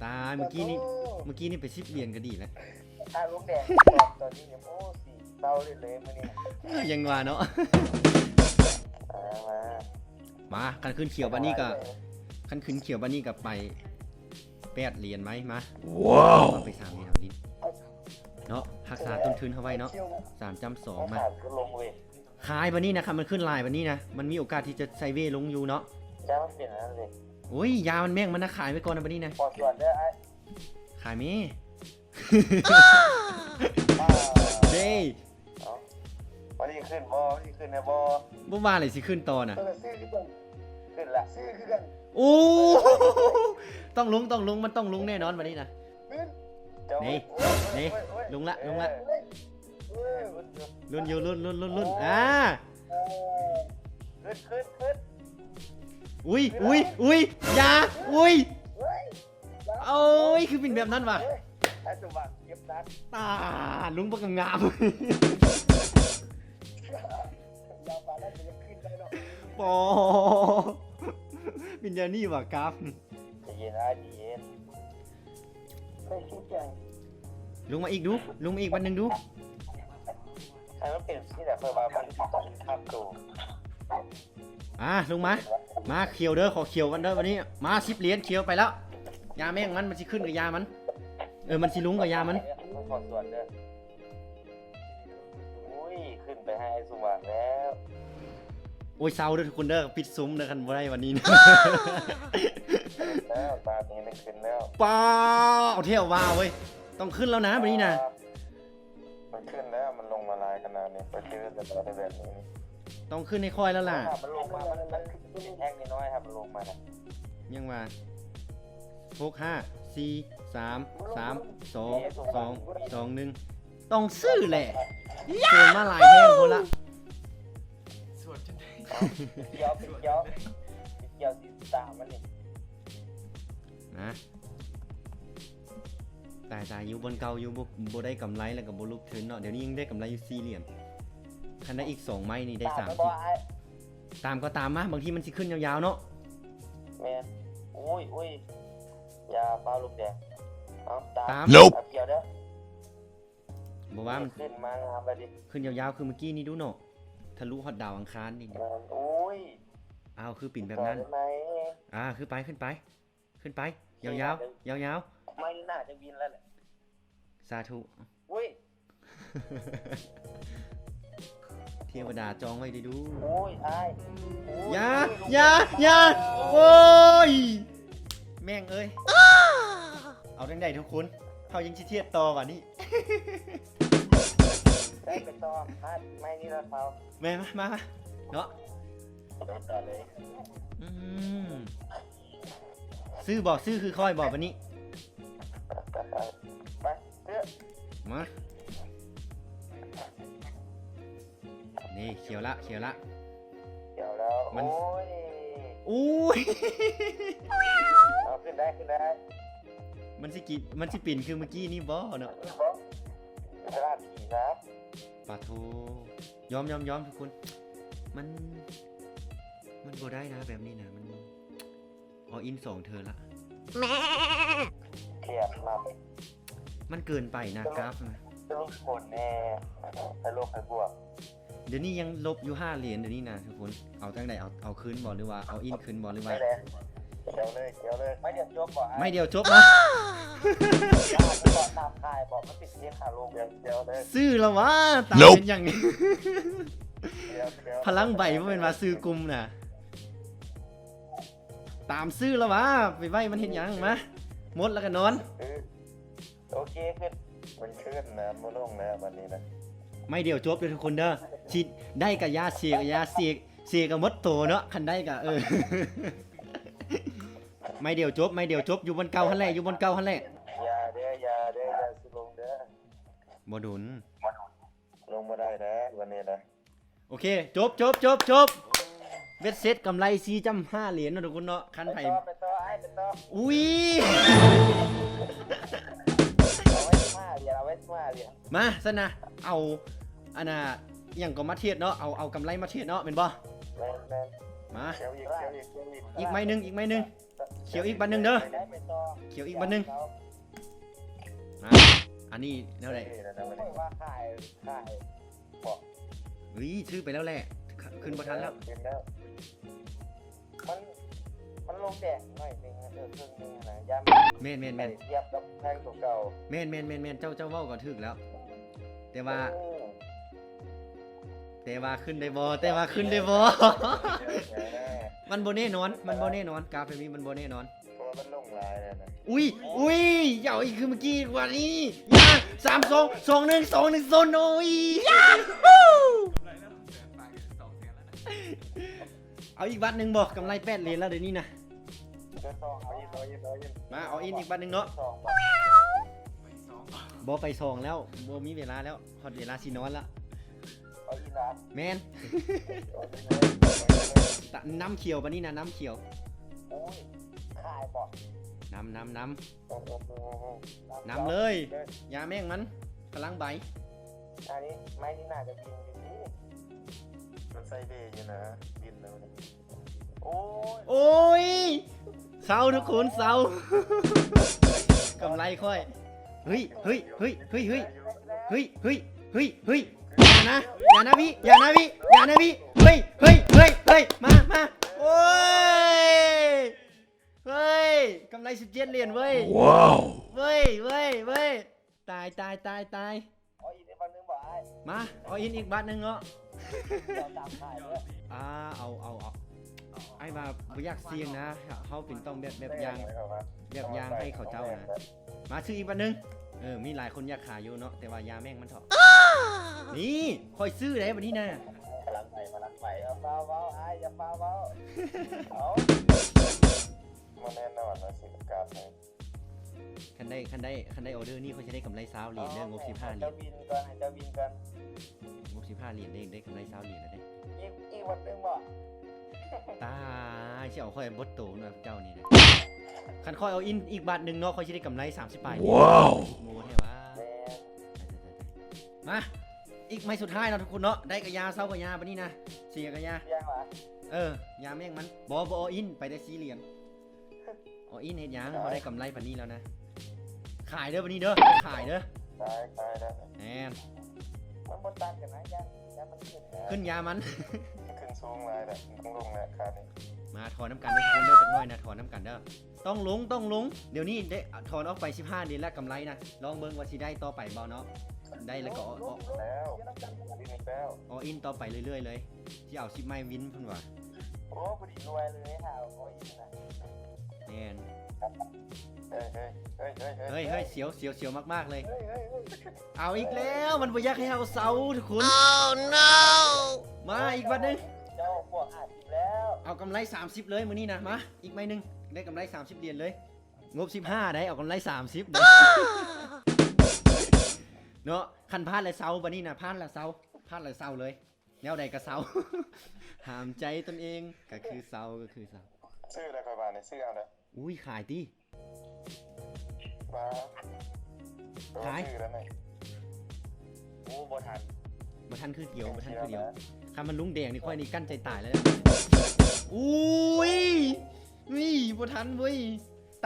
ຕາຍ ມື້ກີ້ນີ້ ປາໂທ ມື້ກີ້ນີ້ໄປສິບຫຼຽນກໍດີແລ້ວ. ຖ້າລົງແດງຕອນນີ້ ໂອ້ ຊິເຊົາເລີຍມື້ນີ້. ເອີ ຍັງວ່າເນາະ. ມາ ມາ ມາ ຄັນຂຶ້ນຂຽວບາດນີ້ກໍ ຄັນຂຶ້ນຂຽວບາດນີ້ກໍໄປແປດຫຼຽນໄວ້. ມາ ວ້າວ ເອົາໄປສາມຫຼຽນເອົາດິ ເນາະ ຮັກສາຕົ້ນທຶນເຮົາໄວ້ເນາະ. ສາມຈ້ຳສອງ ມາ ຂາຍບາດນີ້ນະ. ຄັນມັນຂຶ້ນຫຼາຍບາດນີ້ນະ ມັນມີໂອກາດທີ່ຈະໄຊເວລົງຢູ່ເນາະ. ຢ່າມັນເປັນອັນນັ້ນເລີຍ. ໂອ້ຍ ຢ່າມັນແມ່ງ ມັນນະ. ຂາຍໄວ້ກ່ອນນະບາດນີ້ນະ. ຂໍສວນເດີອ້າຍ ຂາຍແມ. ເດ້ ເອົ້າ ມັນຊິຂຶ້ນບໍ່? ມັນຊິຂຶ້ນແດ່ບໍ່? ບໍ່ວ່າເລີຍ ຊິຂຶ້ນຕໍ່ນະ. ເອີ ຊື້ຄືກັນ ຂຶ້ນລະ ຊື້ຄືກັນ. ໂອ້ ຕ້ອງລົງ ຕ້ອງລົງ ມັນຕ້ອງລົງແນ່ນອນບາດນີ້ນະ. ຂຶ້ນ ນີ້ ໂອ້ຍ ນີ້ ໂອ້ຍ ໂອ້ຍ ລົງລະ ເອີ ລົງລະ. ເອີ ລຸ້ນຢູ່ ລຸ້ນ ລຸ້ນ ລຸ້ນ ລຸ້ນ. ໂອ້ຍ ອ່າ ເອີ ຂຶ້ນ ຂຶ້ນ ຂຶ້ນ. ອຸ້ຍ ອຸ້ຍ ອຸ້ຍ ຢ່າ ອຸ້ຍ. ໂອ້ຍ ຄືເປັນແບບນັ້ນຫວາ? ເອີຍ ໄອ້ສະຫວ່າງເກັບດັກ ຕາ ລຸງບັກງາມ. ຢາປານນັ້ນກໍຍັງຂຶ້ນໄດ້ເນາະ. ປໍ ເປັນແນວນີ້ຫວາກາບ. ໃຈເຢັນອ້າຍ ໃຈເຢັນ. ເຄີຍຄິດຫຍັງ? ລົງມາອີກດູ ລົງມາອີກບາດໜຶ່ງດູ. ໃຫ້ມັນເປັນຊີ້ແຫຼະ ຂ້ອຍວ່າມັນຕ້ອງທັບໂຕ. ອ່າ ລົງມາ ມາຂຽວເດີ ຂໍຂຽວກັນເດີບາດນີ້. ມາ ສິບຫຼຽນ ຂຽວໄປແລ້ວ. ຢ່າແມ່ງມັນ ມັນຊິຂຶ້ນກໍຢ່າມັນ ເອີ ມັນຊິລົງກໍຢ່າມັນ. ຂໍສວນເດີ. ໂອ້ຍ ຂຶ້ນໄປຫາໄອ້ສົມຫວັງແລ້ວ. ໂອ້ຍ ເຊົາເດີທຸກຄົນເດີ ປິດຊຸມເດີ ຄັນບໍ່ໄດ້ວັນນີ້ນະ. ແລ້ວ ບາດນີ້ມັນຂຶ້ນແລ້ວ. ປ້າ ເອົາແທ້ວ່າເວີຍ ຕ້ອງຂຶ້ນແລ້ວນະບາດນີ້ນະ. ມັນຂຶ້ນແລ້ວ ມັນລົງມາຫຼາຍຂະໜາດນີ້ ຂ້ອຍເຈີແຕ່ແບບນີ້ ຕ້ອງຂຶ້ນໃຫ້ຂ້ອຍແລ້ວລະ. ມັນລົງມາ ມັນ ມັນຂຶ້ນແທ່ງນ້ອຍໆ ມັນລົງມານະ. ຍັງວ່າ ຫົກ ຫ້າ ສີ່ ສາມ ສາມ ສອງ ສອງ ສອງ ໜຶ່ງ ຕ້ອງຊື້ແຫຼະ. ສວນມາຫຼາຍແຮງພຸ້ນລະ ສວນຈົນໄດ້ ເອົາ ເປັນກ່ຽວ ເປັນກ່ຽວ ເປັນກ່ຽວ ຊິຕາມມັນນີ້ນະ. ຕາຍໆ ຢູ່ບ່ອນເກົ່າຢູ່ ບໍ່ ບໍ່ໄດ້ກຳໄລ ແລ້ວກໍບໍ່ລຸກທຶນເນາະ. ດຽວນີ້ຍັງໄດ້ກຳໄລຢູ່ສີ່ຫຼຽນ ຄັນໄດ້ອີກສອງໄມ້ນີ້ໄດ້ສາມສິບ. ຕາມກໍຕາມມາ ບາງທີມັນຊິຂຶ້ນຍາວໆເນາະ. ແມ່ນ. ໂອ້ຍ ໂອ້ຍ ຢ່າຟ້າວລົງແດງ. ເອົາ ຕາມ ຕາມ ເອົາ ຂຽວເດີ. ບໍ່ວ່າມັນ ຂຶ້ນມາງາມແລ້ວດິ ຂຶ້ນຍາວໆ ຄືມື້ກີ້ນີ້ດູເນາະ ທະລຸຮອດດາວອັງຄານນີ້. ແມ່ນ. ໂອ້ຍ ອ້າວ ຄືເປັນແບບນັ້ນ. ອ່າ ຄືໄປ ຂຶ້ນໄປ ຂຶ້ນໄປ ຍາວໆ ຍາວໆ. ໄມ້ນີ້ໜ້າຈະບິນແລ້ວແຫຼະ. ສາທຸ. ໂອ້ຍ ເທວະດາຈອງໄວ້ເດີດູ. ໂອ້ຍ ອ້າຍ ຢ່າ ຢ່າ ຢ່າ. ໂອ້ຍ ແມ່ງເອີຍ. ເອົາຈັ່ງໃດທຸກຄົນ ເຮົາຍັງຊິທຽບຕໍ່ບາດນີ້. ໄດ້ໄປຕໍ່ ມາ ໄມ້ນີ້ລະເຊົາ. ແມ່ນ ມາ ມາ ມາເນາະ. ອືມ ຊື້ບໍ່? ຊື້ຄືຂ້ອຍບໍ່ບາດນີ້? ໄປ ຊື້ ມາ ນີ້ ຂຽວລະ ຂຽວລະ ຂຽວແລ້ວ. ມັນ ໂອ້ຍ ໂອ້ຍ ເອົາ ຂຶ້ນໄດ້ ຂຶ້ນໄດ້. ມັນຊິກິ ມັນຊິເປັນຄືມື້ກີ້ນີ້ບໍ່ເນາະ? ບໍ່ ສະຫຼາດຜີນະ. ປາໂທ ຍອມ ຍອມ ຍອມທຸກຄົນ ມັນ ມັນບໍ່ໄດ້ນະ ແບບນີ້ນະ ມັນ ອໍອິນສອງເທື່ອລະ. ເຄຍມາກ ມັນເກີນໄປນະ ສະຫຼຸບ ກາຟນະ. ສະຫຼຸບຜົນແນ່ ໃຫ້ລົບໃຫ້ບວກ. ດຽວນີ້ຍັງລົບຢູ່ຫ້າຫຼຽນ ດຽວນີ້ນະທຸກຄົນ. ເອົາຈັ່ງໃດ? ເອົາ ເອົາຄືນບໍ່ ຫຼືວ່າເອົາອິນຄືນບໍ່ ຫຼືວ່າ ໄປແລ້ວ ຂຽວເລີຍ ຂຽວເລີຍ ໄມ້ດຽວຈົບບໍ່? ໄມ້ ໄມ້ດຽວຈົບມາ ຕາມຂາຍບໍ່? ມັນຕິດເທຣນຂາລົງ ຂຽວເລີຍ ຊື້ລະຫວາ? ຕາມເປັນຫຍັງນີ້? ພະລັງໃບບໍ່ແມ່ນວ່າຊື້ກຸ່ມນະ ຕາມຊື້ລະຫວາ? ໄປໄວ້ມັນເຮັດຫຍັງ? ມາ ໝົດແລ້ວກໍນອນ. ໂອເຄ ຂຶ້ນ ມັນຂຶ້ນນະ ບໍ່ລົງແລ້ວບັດນີ້ນະ. ໄມ້ດຽວຈົບເດີທຸກຄົນເດີ ຊິໄດ້ກະຢ່າ ເສຍກະຢ່າ ເສຍ ເສຍກະໝົດໂຕເນາະ. ຄັນໄດ້ກະ ເອີ ໄມ້ດຽວຈົບ ໄມ້ດຽວຈົບ ຢູ່ບ່ອນເກົ່າຫັ້ນແຫຼະ ຢູ່ບ່ອນເກົ່າຫັ້ນແຫຼະ. ຢ່າເດີ ຢ່າເດີ ຢ່າຊິລົງເດີ. ບໍ່ດົນ ລົງບໍ່ໄດ້ແລ້ວບັດນີ້ນະ. ໂອເຄ ຈົບ ຈົບ ຈົບ ຈົບ ເບັດເສັດກຳໄລສີ່ຈ້ຳຫ້າຫຼຽນເນາະທຸກຄົນເນາະ. ຄັນໃຜ ໄປຕໍ່ ໄປຕໍ່ ໄປຕໍ່ ອຸ້ຍ ເອົາໄວ້ສິບຫ້າຫຼຽນ ເອົາໄວ້ສິບຫ້າຫຼຽນ. ມາຊັ້ນນະ ເອົາ ອັນນ່າ ອີ່ຫຍັງກໍມາເທຣດເນາະ ເອົາ ເອົາກຳໄລມາເທຣດເນາະ ແມ່ນບໍ່? ແມ່ນໆ ມາ ຂຽວອີກ ຂຽວອີກ ຂຽວອີກ ອີກໄມ້ໜຶ່ງ ອີກໄມ້ໜຶ່ງ ຂຽວອີກບາດໜຶ່ງເດີ ໄດ້ໄປຕໍ່ ຂຽວອີກບາດໜຶ່ງ. ມາ ອັນນີ້ແນວໃດ? ຂ້ອຍວ່າຂາຍ ຂາຍ ເຮີ້ຍ ຊື້ໄປແລ້ວແຫຼະ ຂຶ້ນບໍ່ທັນແລ້ວ ຂຶ້ນແລ້ວ. ມັນ ມັນລົງແດງໜ້ອຍໜຶ່ງ ເອີ ເຄິ່ງໜຶ່ງນະ ຢ້ານ ແມ່ນໆໆ ທຽບກັບແທ່ງຕົວເກົ່າ. ແມ່ນໆໆໆ ເຈົ້າ ເຈົ້າເວົ້າກໍຖືກແລ້ວ ແຕ່ວ່າ ແຕ່ວ່າຂຶ້ນໄດ້ບໍ່? ແຕ່ວ່າຂຶ້ນໄດ້ບໍ່? ມັນບໍ່ແນ່ນອນ ມັນບໍ່ແນ່ນອນ ກາແຟມີມັນບໍ່ແນ່ນອນ. ເພາະວ່າມັນລົງຫຼາຍແລ້ວນະ. ອຸ້ຍ ອຸ້ຍ ຢ່າເອົາອີກຄືເມື່ອກີ້ກວ່ານີ້ ຢ່າ ສາມ ສອງ ສອງ ໜຶ່ງ ສອງ ໜຶ່ງ ສູນ ໂອ້ຍ ເອົາອີກບາດໜຶ່ງບໍ່? ກຳໄລແປດຫຼຽນແລ້ວດຽວນີ້ນະ. ມາ ເອົາອິນອີກບາດໜຶ່ງເນາະ. ບໍ່ໄປສອງແລ້ວ ບໍ່ມີເວລາແລ້ວ ຮອດເວລາຊິນອນລະ. ເອົາອີກລະ? ແມ່ນ ນ້ຳຂຽວບາດນີ້ນະ ນ້ຳຂຽວ. ໂອ້ຍ ຂາຍບໍ່? ນຳ ນຳ ນຳ ນຳເລີຍ ຢ່າແມ່ງມັນ ພະລັງໃບ. ອັນນີ້ໄມ້ນີ້ໜ້າຈະບິນຢູ່ນີ້ ມັນໃສ່ເບຢູ່ນະ ບິນແລ້ວນີ້. ໂອ້ຍ ໂອ້ຍ ເຊົາທຸກຄົນ ເຊົາ ກຳໄລຂ້ອຍ. ເຮີ້ຍ ເຮີ້ຍ ເຮີ້ຍ ເຮີ້ຍ ຢ່ານະ ພີ່ ຢ່ານະ ພີ່ ຢ່ານະ ພີ່ ຢ່ານະ ພີ່ ເຮີ້ຍ ເຮີ້ຍ ເຮີ້ຍ ເຮີ້ຍ ມາ ມາ ໂອ້ຍ ເຮີ້ຍ ກຳໄລສິບເຈັດຫຼຽນເວີຍ. ວ້າວ ເວີຍ ເວີຍ ເວີຍ ຕາຍ ຕາຍ ຕາຍ ຕາຍ. ເອົາອີກບາດໜຶ່ງບໍ່ອ້າຍ? ມາ ເອົາອິນອີກບາດໜຶ່ງເນາະ. ດຽວຕາມຂາຍເດີ. ອ່າ ເອົາ ເອົາ ເອົາ ອ້າຍວ່າບໍ່ຢາກສ່ຽງນະ ເຮົາເປັນຕ້ອງແບບ ແບບຢ່າງ ແບບຢ່າງໃຫ້ເຂົາເຈົ້ານະ. ມາ ຊື້ອີກບາດໜຶ່ງ. ເອີ ມີຫຼາຍຄົນຢາກຂາຍຢູ່ເນາະ ແຕ່ວ່າຢ່າແມ່ງມັນເຖາະ. ນີ້ ຂ້ອຍຊື້ໄດ໋ບັດນີ້ນະ. ພະລັງໃໝ່ ພະລັງໃໝ່. ຢ່າຟ້າວເວົ້າອ້າຍ ຢ່າຟ້າວເວົ້າ. ເອົາ ບໍ່ແນ່ນອນວ່າຊິປະກາດໃຫ້. ຄັນໄດ້ ຄັນໄດ້ ຄັນໄດ້ອໍເດີນີ້ ຂ້ອຍຊິໄດ້ກຳໄລຊາວຫຼຽນເດີ ງົບສິບຫ້າຫຼຽນ. ເຈົ້າວິນກ່ອນ ໃຫ້ເຈົ້າວິນກ່ອນ. ງົບສິບຫ້າຫຼຽນເດ້ ໄດ້ກຳໄລຊາວຫຼຽນແລ້ວເດ້. ອີກ ອີກວັນໜຶ່ງບໍ່? ຕາຍ ຊິເອົາຂ້ອຍເບິດໂຕເນາະເຈົ້ານີ້ນະ. ຄັນຂ້ອຍເອົາອິນອີກບາດໜຶ່ງເນາະ ຂ້ອຍຊິໄດ້ກຳໄລສາມສິບປາຍ. ວ້າວ ໂງ່ແທ້ຫວາ. ມາ ອີກໄມ້ສຸດທ້າຍເນາະທຸກຄົນເນາະ. ໄດ້ກະຢາ ເຊົາກະຢາ ບາດນີ້ນະ ເສຍກະຢາ. ເອີ ຢາແມ່ງມັນ. ບໍ່ ບໍ່ອໍອິນ ໄປໄດ້ສີ່ຫຼຽນ. ອໍອິນເຮັດຫຍັງ? ເຮົາໄດ້ກຳໄລປານນີ້ແລ້ວນະ. ຂາຍເດີບາດນີ້ເດີ ຂາຍເດີ. ຂາຍ ຂາຍແລ້ວ. ແມ່ນ. ມັນບໍ່ຕັດກັນນະ ຢ້ານ ຢ້ານມັນຂຶ້ນນະ. ຂຶ້ນຢາມັນ. ຂຶ້ນສູງຫຼາຍແລ້ວ ມັນຕ້ອງລົງແລ້ວ ຂາຍນີ້. ມາຖອນນຳກັນເດີ ທຸກຄົນເດີ ຈັກໜ້ອຍນະ ຖອນນຳກັນເດີ. ຕ້ອງລົງ ຕ້ອງລົງ. ດຽວນີ້ໄດ້ຖອນອອກໄປສິບຫ້າເດືອນແລ້ວ ກຳໄລນະ. ລອງເບິ່ງວ່າຊິໄດ້ຕໍ່ໄປບໍ່ເນາະ. ໄດ້ແລ້ວກໍ ອໍ ອໍ ອໍ ແລ້ວ ອໍອິນຕໍ່ໄປເລື້ອຍໆເລີຍ. ຊິເອົາສິບໄມ້ວິນພຸ້ນຫວາ. ໂອ້ ພໍດີລວຍເລີຍ ຫາໂອ້ຍນະ. ແມ່ນ. ເຮີ້ຍ ເຮີ້ຍ ເຮີ້ຍ ເຮີ້ຍ ເຮີ້ຍ ເຮີ້ຍ ສຽວ ສຽວ ສຽວມາກໆເລີຍ. ເອົາອີກແລ້ວ ມັນບໍ່ຢາກໃຫ້ເຮົາເຊົາທຸກຄົນ. ມາອີກບາດໜຶ່ງ. ເຈົ້າບວກຫ້າສິບແລ້ວ. ເອົາກຳໄລສາມສິບເລີຍມື້ນີ້ນະ. ມາ ອີກໄມ້ໜຶ່ງ ໄດ້ກຳໄລສາມສິບຫຼຽນເລີຍ. ງົບສິບຫ້າໄດ໋ ເອົາກຳໄລສາມສິບເນາະ. ຄັນພາດແລ້ວເຊົາ ບາດນີ້ນະ ພາດແລ້ວເຊົາ ພາດແລ້ວເຊົາເລີຍ. ແນວໃດກະເຊົາ ຫ້າມໃຈຕົນເອງ ກະຄືເຊົາ ກະຄືເຊົາ. ຊື້ໄດ້ ຂ້ອຍວ່ານີ້ ຊື້ເອົາເດີ. ອຸ້ຍ ຂາຍຕິ. ຂາຍ. ໂອ້ ບໍ່ທັນ ບໍ່ທັນຄືດຽວ ບໍ່ທັນຄືດຽວ. ຄັນມັນລຸງແດງນີ້ ຂ້ອຍນີ້ກັ້ນໃຈຕາຍແລ້ວ. ອຸ້ຍ ອຸ້ຍ ບໍ່ທັນເວີຍ.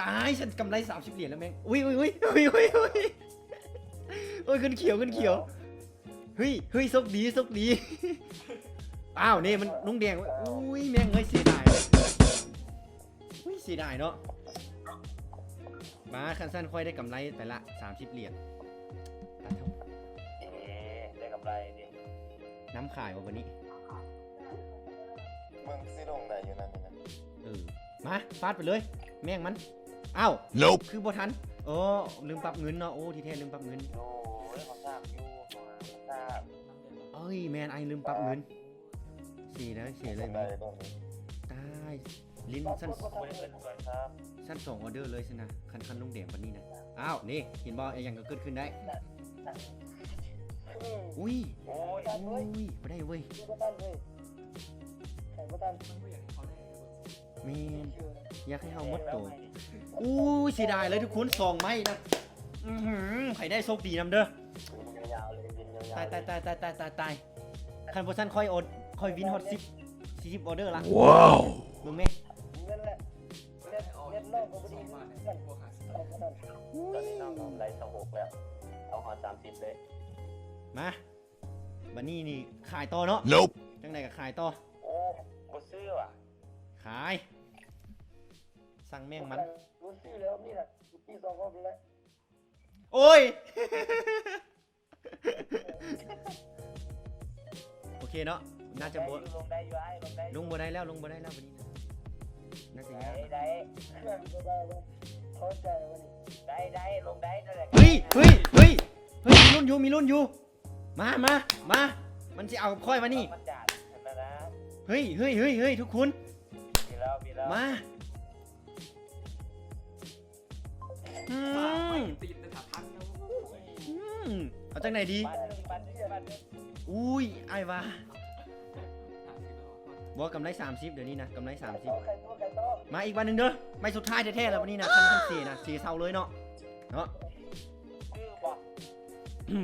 ຕາຍ ສັນກຳໄລສາມສິບຫຼຽນແລ້ວແມ່ງ. ອຸ້ຍ ອຸ້ຍ ຂຶ້ນຂຽວ ຂຶ້ນຂຽວ. ເຮີ້ຍ ເຮີ້ຍ ໂຊກດີ ໂຊກດີ. ອ້າວ ນີ້ມັນລຸງແດງ. ອຸ້ຍ ແມ່ງເອີຍ ເສຍດາຍ. ອຸ້ຍ ເສຍດາຍເນາະ. ມາ ຄັນຊັ້ນຂ້ອຍໄດ້ກຳໄລໄປລະສາມສິບຫຼຽນ. ເອີ ໄດ້ກຳໄລເດ. ນຳຂາຍບໍ່ບັດນີ້? ເບິ່ງຊິລົງໄດ້ຢູ່ນັ້ນນີ້ນະ. ເອີ ມາ ຟາດໄປເລີຍ ແມ່ງມັນ. ອ້າວ Nope ຄືບໍ່ທັນ. ໂອ້ ລືມປັບເງິນເນາະ. ໂອ້ ທີ່ແທ້ລືມປັບເງິນ. ໂອ້ຍ ເຂົາຊາກຢູ່ ເຂົາຊາກ. ເອີຍ ແມ່ນ ອ້າຍລືມປັບເງິນ. ເສຍເລີຍ ເສຍເລີຍ. ຕາຍ ຫຼິ້ນຊັ້ນ ຊັ້ນສອງອໍເດີເລີຍຊີ້ນະ ຄັນ ຄັນລົງແດງປານນີ້ນະ. ອ້າວ ນີ້ ເຫັນບໍ່ ອີ່ຫຍັງກໍເກີດຂຶ້ນໄດ້. ອຸ້ຍ ໂອ້ຍ ອຸ້ຍ ບໍ່ໄດ້ເວີຍ. ແມ່ນ ຢາກໃຫ້ເຮົາໝົດໂຕ. ອູ້ຍ ເສຍດາຍເລີຍທຸກຄົນ ສອງໄມ້ນະ. ອືຫື ໃຜໄດ້ໂຊກດີນຳເດີ. ຕາຍ ຕາຍ ຕາຍ ຕາຍ ຕາຍ ຕາຍ. ຄັນບໍ່ຊັ້ນຂ້ອຍ ຂ້ອຍວິນຮອດສິບ ສີ່ສິບອໍເດີລະ. ວ້າວ ເບິ່ງແມ່. ຕອນນີ້ນ້ອງກຳໄລຊາວຫົກແລ້ວ ເອົາຮອດສາມສິບເລີຍ. ມາ ບັດນີ້ນີ້ຂາຍຕໍ່ເນາະ. Nope ຈັ່ງໃດກໍຂາຍຕໍ່. ໂອ້ ບໍ່ຊື້ຫວາ. ຂາຍ ສັ່ງແມ່ງມັນ. ບໍ່ຊື້ແລ້ວ ມີແຫຼະ ມີສອງຮອບນີ້ແຫຼະ. ໂອ້ຍ ໂອເຄເນາະ ໜ້າຈະບໍ່ ໄດ້ຢູ່ ລົງໄດ້ຢູ່ອ້າຍ ລົງໄດ້ຢູ່. ລົງບໍ່ໄດ້ແລ້ວ ລົງບໍ່ໄດ້ແລ້ວບັດນີ້ນະ ໜ້າຈະຍາກ. ໄດ້ ໄດ້ ພໍໃຈບັດນີ້. ໄດ້ ໄດ້ ລົງໄດ້ນັ້ນແຫຼະ. ເຮີ້ຍ ເຮີ້ຍ ເຮີ້ຍ ເຮີ້ຍ ມີລຸ້ນຢູ່ ມີລຸ້ນຢູ່. ມາ ມາ ມາ ມັນຊິເອົາກັບຂ້ອຍມານີ້. ເຮີ້ຍ ເຮີ້ຍ ເຮີ້ຍ ເຮີ້ຍ ທຸກຄົນ ມາ. ອືມ ອືມ ເອົາຈັ່ງໃດດີ? ອຸ້ຍ ອ້າຍວ່າ ບໍ່ ກຳໄລສາມສິບ ດຽວນີ້ນະ ກຳໄລສາມສິບ. ມາອີກບາດໜຶ່ງເດີ ໄມ້ສຸດທ້າຍແທ້ໆແລ້ວບັດນີ້ນະ. ຄັນ ຄັນເສນະ ເສເຊົາເລີຍເນາະ ເນາະ.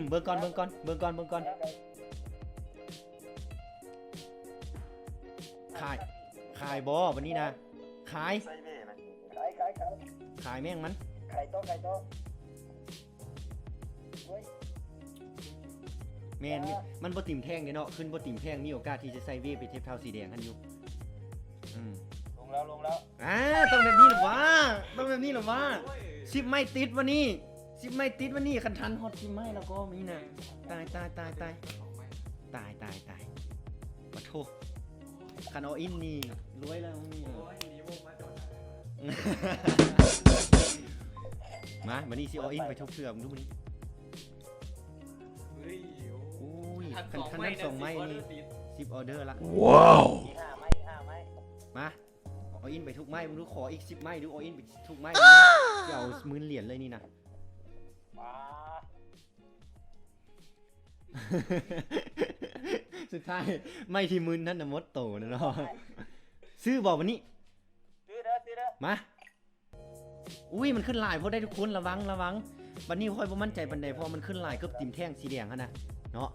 ເບິ່ງກ່ອນ ເບິ່ງກ່ອນ ເບິ່ງກ່ອນ ເບິ່ງກ່ອນ. ຂາຍ ຂາຍບໍ່ບັດນີ້ນະ? ຂາຍ ຂາຍ ຂາຍ ຂາຍ ຂາຍແມ່ງມັນ. ຂາຍຕໍ່ ຂາຍຕໍ່. ໂອ້ຍ ແມ່ນ ມັນບໍ່ຕິ່ມແທ່ງເດ້ເນາະ. ຂຶ້ນບໍ່ຕິ່ມແທ່ງ ມີໂອກາດທີ່ຈະໄຊເວໄປທຽບເທົ່າສີແດງຫັ້ນຢູ່. ອືມ ລົງແລ້ວ ລົງແລ້ວ. ອ່າ ຕ້ອງແບບນີ້ລະຫວາ ຕ້ອງແບບນີ້ລະຫວາ. ສິບໄມ້ຕິດວັນນີ້ ສິບໄມ້ຕິດວັນນີ້. ຄັນທັນຮອດສິບໄມ້ແລ້ວກໍມີນະ. ຕາຍ ຕາຍ ຕາຍ ຕາຍ ຕາຍ ຕາຍ ຕາຍ. ປະໂທ ຄັນອໍອິນນີ້ລວຍແລ້ວນີ້. ໂອ້ຍ ມີວົງມາຈອດ. ມາ ບັດນີ້ຊິອໍອິນໄປທຸກເທື່ອ ເບິ່ງດູບັດນີ້. ເຮີ້ຍ ໂອ້ຍ ຄັນ ຄັນທັນສອງໄມ້ນີ້ ສິບອໍເດີລະ. ວ້າວ ອີກຫ້າໄມ້ ອີກຫ້າໄມ້. ມາ ອໍອິນໄປທຸກໄມ້ເບິ່ງດູ. ຂໍອີກສິບໄມ້ດູ ອໍອິນໄປທຸກໄມ້. ຊິເອົາໝື່ນຫຼຽນເລີຍນີ້ນະ. ວ້າ ສຸດທ້າຍໄມ້ທີ່ມຶນນັ້ນນະໝົດໂຕນະເນາະ. ຊື້ບໍ່ບັດນີ້? ຊື້ເດີ ຊື້ເດີ. ມາ. ອຸ້ຍ ມັນຂຶ້ນຫຼາຍໂພດໄດ໋ທຸກຄົນ ລະວັງ ລະວັງ. ບັດນີ້ຂ້ອຍບໍ່ໝັ້ນໃຈປານໃດ ເພາະວ່າມັນຂຶ້ນຫຼາຍ ເກືອບຕິ່ມແທ່ງສີແດງຫັ້ນນະເນາະ.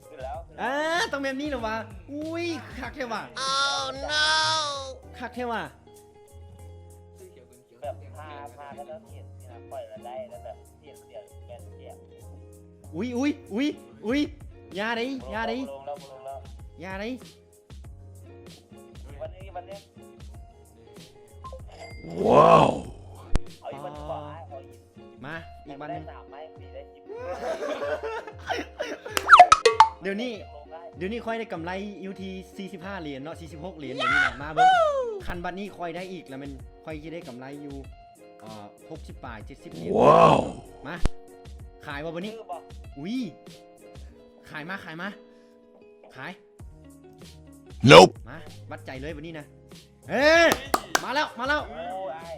ຂຶ້ນແລ້ວ ຂຶ້ນແລ້ວ. ອ່າ ຕ້ອງແບບນີ້ລະຫວາ. ອຸ້ຍ ຄັກແທ້ຫວາ. Oh no ຄັກແທ້ຫວາ. ແບບພາ ພາເຂົາເຈົ້າເຮັດນີ້ນະ ຂ້ອຍລະໄດ້ ລະແບບເຮັດດຽວແມ່ນແຈກ. ອຸ້ຍ ອຸ້ຍ ອຸ້ຍ ອຸ້ຍ ຢ່າເດ້ ຢ່າເດ້ ບໍ່ລົງແລ້ວ ບໍ່ລົງແລ້ວ ຢ່າເດ້. ວັນນີ້ ວັນນີ້. ວ້າວ ເອົາອີກວັນໜຶ່ງບໍ່? ເອົາອີກ. ມາ ອີກວັນໜຶ່ງ. ໄດ້ສາມໄມ້ ໄດ້ສິບ. ດຽວນີ້ ດຽວນີ້ຂ້ອຍໄດ້ກຳໄລຢູ່ທີ່ສີ່ສິບຫ້າຫຼຽນເນາະ ສີ່ສິບຫົກຫຼຽນດຽວນີ້ນະ. ມາເບິ່ງ ຄັນບັດນີ້ຂ້ອຍໄດ້ອີກລະແມ່ນຂ້ອຍຊິໄດ້ກຳໄລຢູ່ ເອີ ຫົກສິບປາຍ ເຈັດສິບຫຼຽນ. ວ້າວ ມາ ຂາຍບໍ່ບັດນີ້? ອຸ້ຍ ຂາຍມາ ຂາຍມາ ຂາຍ. Nope ມາ ວັດໃຈເລີຍບັດນີ້ນະ. ເອີ ມາແລ້ວ ມາແລ້ວ. ໂອ້ຍ ອ້າຍ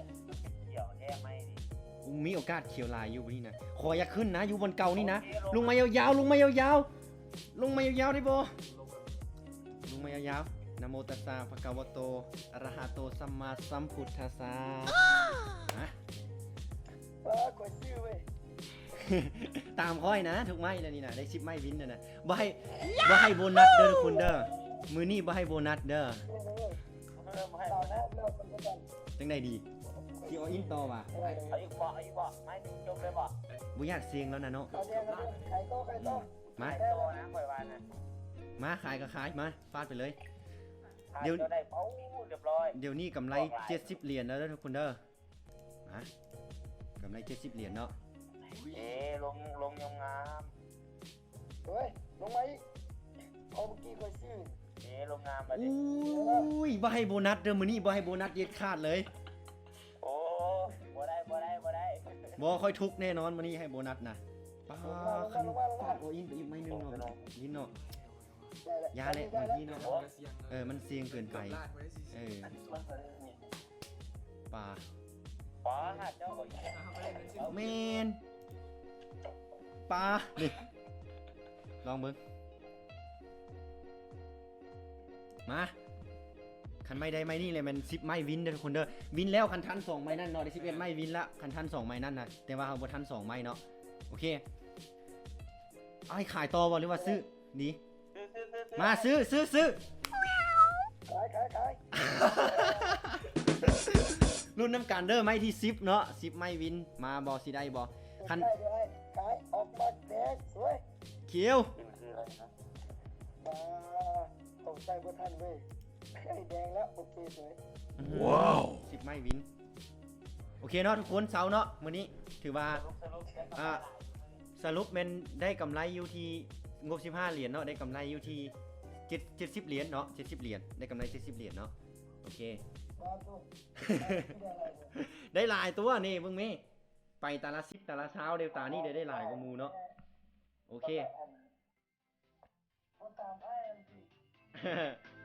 ຂຽວແທ້ໄມ້ນີ້. ມີໂອກາດຂຽວຫຼາຍຢູ່ບັດນີ້ນະ. ຂ້ອຍຢາກຂຶ້ນນະ ຢູ່ບ່ອນເກົ່ານີ້ນະ. ລົງມາຍາວໆ ລົງມາຍາວໆ ລົງມາຍາວໆ ໄດ້ບໍ່? ລົງມາຍາວໆ. ນະໂມຕັດສະ ພະຄະວະໂຕ ອະຣະຫະໂຕ ສຳມາສຳພຸດທັດສະ. ຮະ? ວ້າ ຂ້ອຍຊື້ເວີຍ. ຕາມຂ້ອຍນະ ທຸກໄມ້ແລ້ວນີ້ນະ ໄດ້ສິບໄມ້ວິນແລ້ວນະ. ບໍ່ໃຫ້ ບໍ່ໃຫ້ໂບນັດເດີທຸກຄົນເດີ. ມື້ນີ້ບໍ່ໃຫ້ໂບນັດເດີ. ຈັ່ງໃດດີ? ຊິອໍອິນຕໍ່ຫວາ? ເອົາອີກບໍ່? ເອົາອີກບໍ່? ໄມ້ໜຶ່ງຈົບເລີຍບໍ່? ບໍ່ຢາກສ່ຽງແລ້ວນະເນາະ. ຂາຍຕໍ່ ຂາຍຕໍ່. ມາ ຂາຍຕໍ່ນະ ຂ້ອຍວ່ານະ ມາ ຂາຍກໍຂາຍ ມາ ຟາດໄປເລີຍ. ຂາຍ ດຽວ ກໍໄດ້ ເອົ້າ ຮຽບຮ້ອຍ ດຽວນີ້ກຳໄລ ອອກຫຼາຍ ເຈັດສິບຫຼຽນແລ້ວເດີທຸກຄົນເດີ. ມາ ກຳໄລເຈັດສິບຫຼຽນເນາະ. ເອ ລົງ ລົງງາມໆ ເຮີ້ຍ ລົງມາອີກ ເອົາ ເມື່ອກີ້ຂ້ອຍຊື້ ເອ ລົງງາມແລ້ວເດ້. ໂອ້ຍ ບໍ່ໃຫ້ໂບນັດເດີ ມື້ນີ້ບໍ່ໃຫ້ໂບນັດເດັດຂາດເລີຍ. ໂອ້ ບໍ່ໄດ້ ບໍ່ໄດ້ ບໍ່ໄດ້ ບໍ່ ຂ້ອຍທຸກແນ່ນອນມື້ນີ້ໃຫ້ໂບນັດນະ. ປ້າ ຄັນ All in ໄປອີກໄມ້ໜຶ່ງເນາະ ຍິນເນາະ. ຢ່າແຫຼະ ໄມ້ນີ້ເນາະ ເອີ ມັນສ່ຽງເກີນໄປ. ເອີ ປາ ປາ ເຈົ້າກໍ ແມ່ນ ປາ ນີ້ ລອງເບິ່ງ ມາ. ຄັນໄມ້ໄດ້ໄມ້ນີ້ແຫຼະ ແມ່ນສິບໄມ້ວິນເດີທຸກຄົນເດີ. ວິນແລ້ວ ຄັນທັນສອງໄມ້ນັ້ນເນາະ ໄດ້ສິບເອັດໄມ້ວິນລະ ຄັນທັນສອງໄມ້ນັ້ນນະ ແຕ່ວ່າເຮົາບໍ່ທັນສອງໄມ້ເນາະ. ໂອເຄ ເອົາ ໃຫ້ຂາຍຕໍ່ບໍ່ ຫຼືວ່າຊື້? ນີ້ ຊື້ ຊື້ ຊື້ ມາ ຊື້ ຊື້ ຊື້ ຂາຍ ຂາຍ ຂາຍ ລຸ້ນນຳກັນເດີ ໄມ້ທີສິບເນາະ ສິບໄມ້ວິນ ມາບໍ່ ຊິໄດ້ບໍ່? ຄັນ ຂາຍ ຂາຍ ອອກມາແດງ ສວຍ ຂຽວ ອາ ຕົກໃຈບໍ່ທັນເວີຍ ແດງແລ້ວ ໂອເຄ ສວຍ. ວ້າວ ສິບໄມ້ວິນ. ໂອເຄເນາະທຸກຄົນ ເຊົາເນາະ ມື້ນີ້ຖືວ່າ ສະຫຼຸບ ອາ ສະຫຼຸບແມ່ນໄດ້ກຳໄລຢູ່ທີ່ງົບສິບຫ້າຫຼຽນເນາະ ໄດ້ກຳໄລຢູ່ທີ່ເຈັດ ເຈັດສິບຫຼຽນເນາະ ເຈັດສິບຫຼຽນ ໄດ້ກຳໄລເຈັດສິບຫຼຽນເນາະ. ໂອເຄ ໄດ້ຫຼາຍຕົວນີ້ ເບິ່ງແມ ໄປຕາລະສິບ ຕາລະຊາວ ແຕ່ຕານີ້ໄດ້ ໄດ້ຫຼາຍກວ່າໝູ່ເນາະ. ໂອເຄ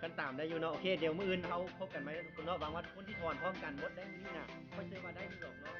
ຄັນຕາມໄດ້ຢູ່ເນາະ. ໂອເຄ ດຽວມື້ອື່ນເຮົາພົບກັນໃໝ່ເນາະ ຫວັງວ່າທຸກຄົນຊິຖອນພ້ອມກັນໝົດໄດ້ມື້ນີ້ນະ ຂ້ອຍເຊື່ອວ່າໄດ້ຢູ່ດອກເນາະ.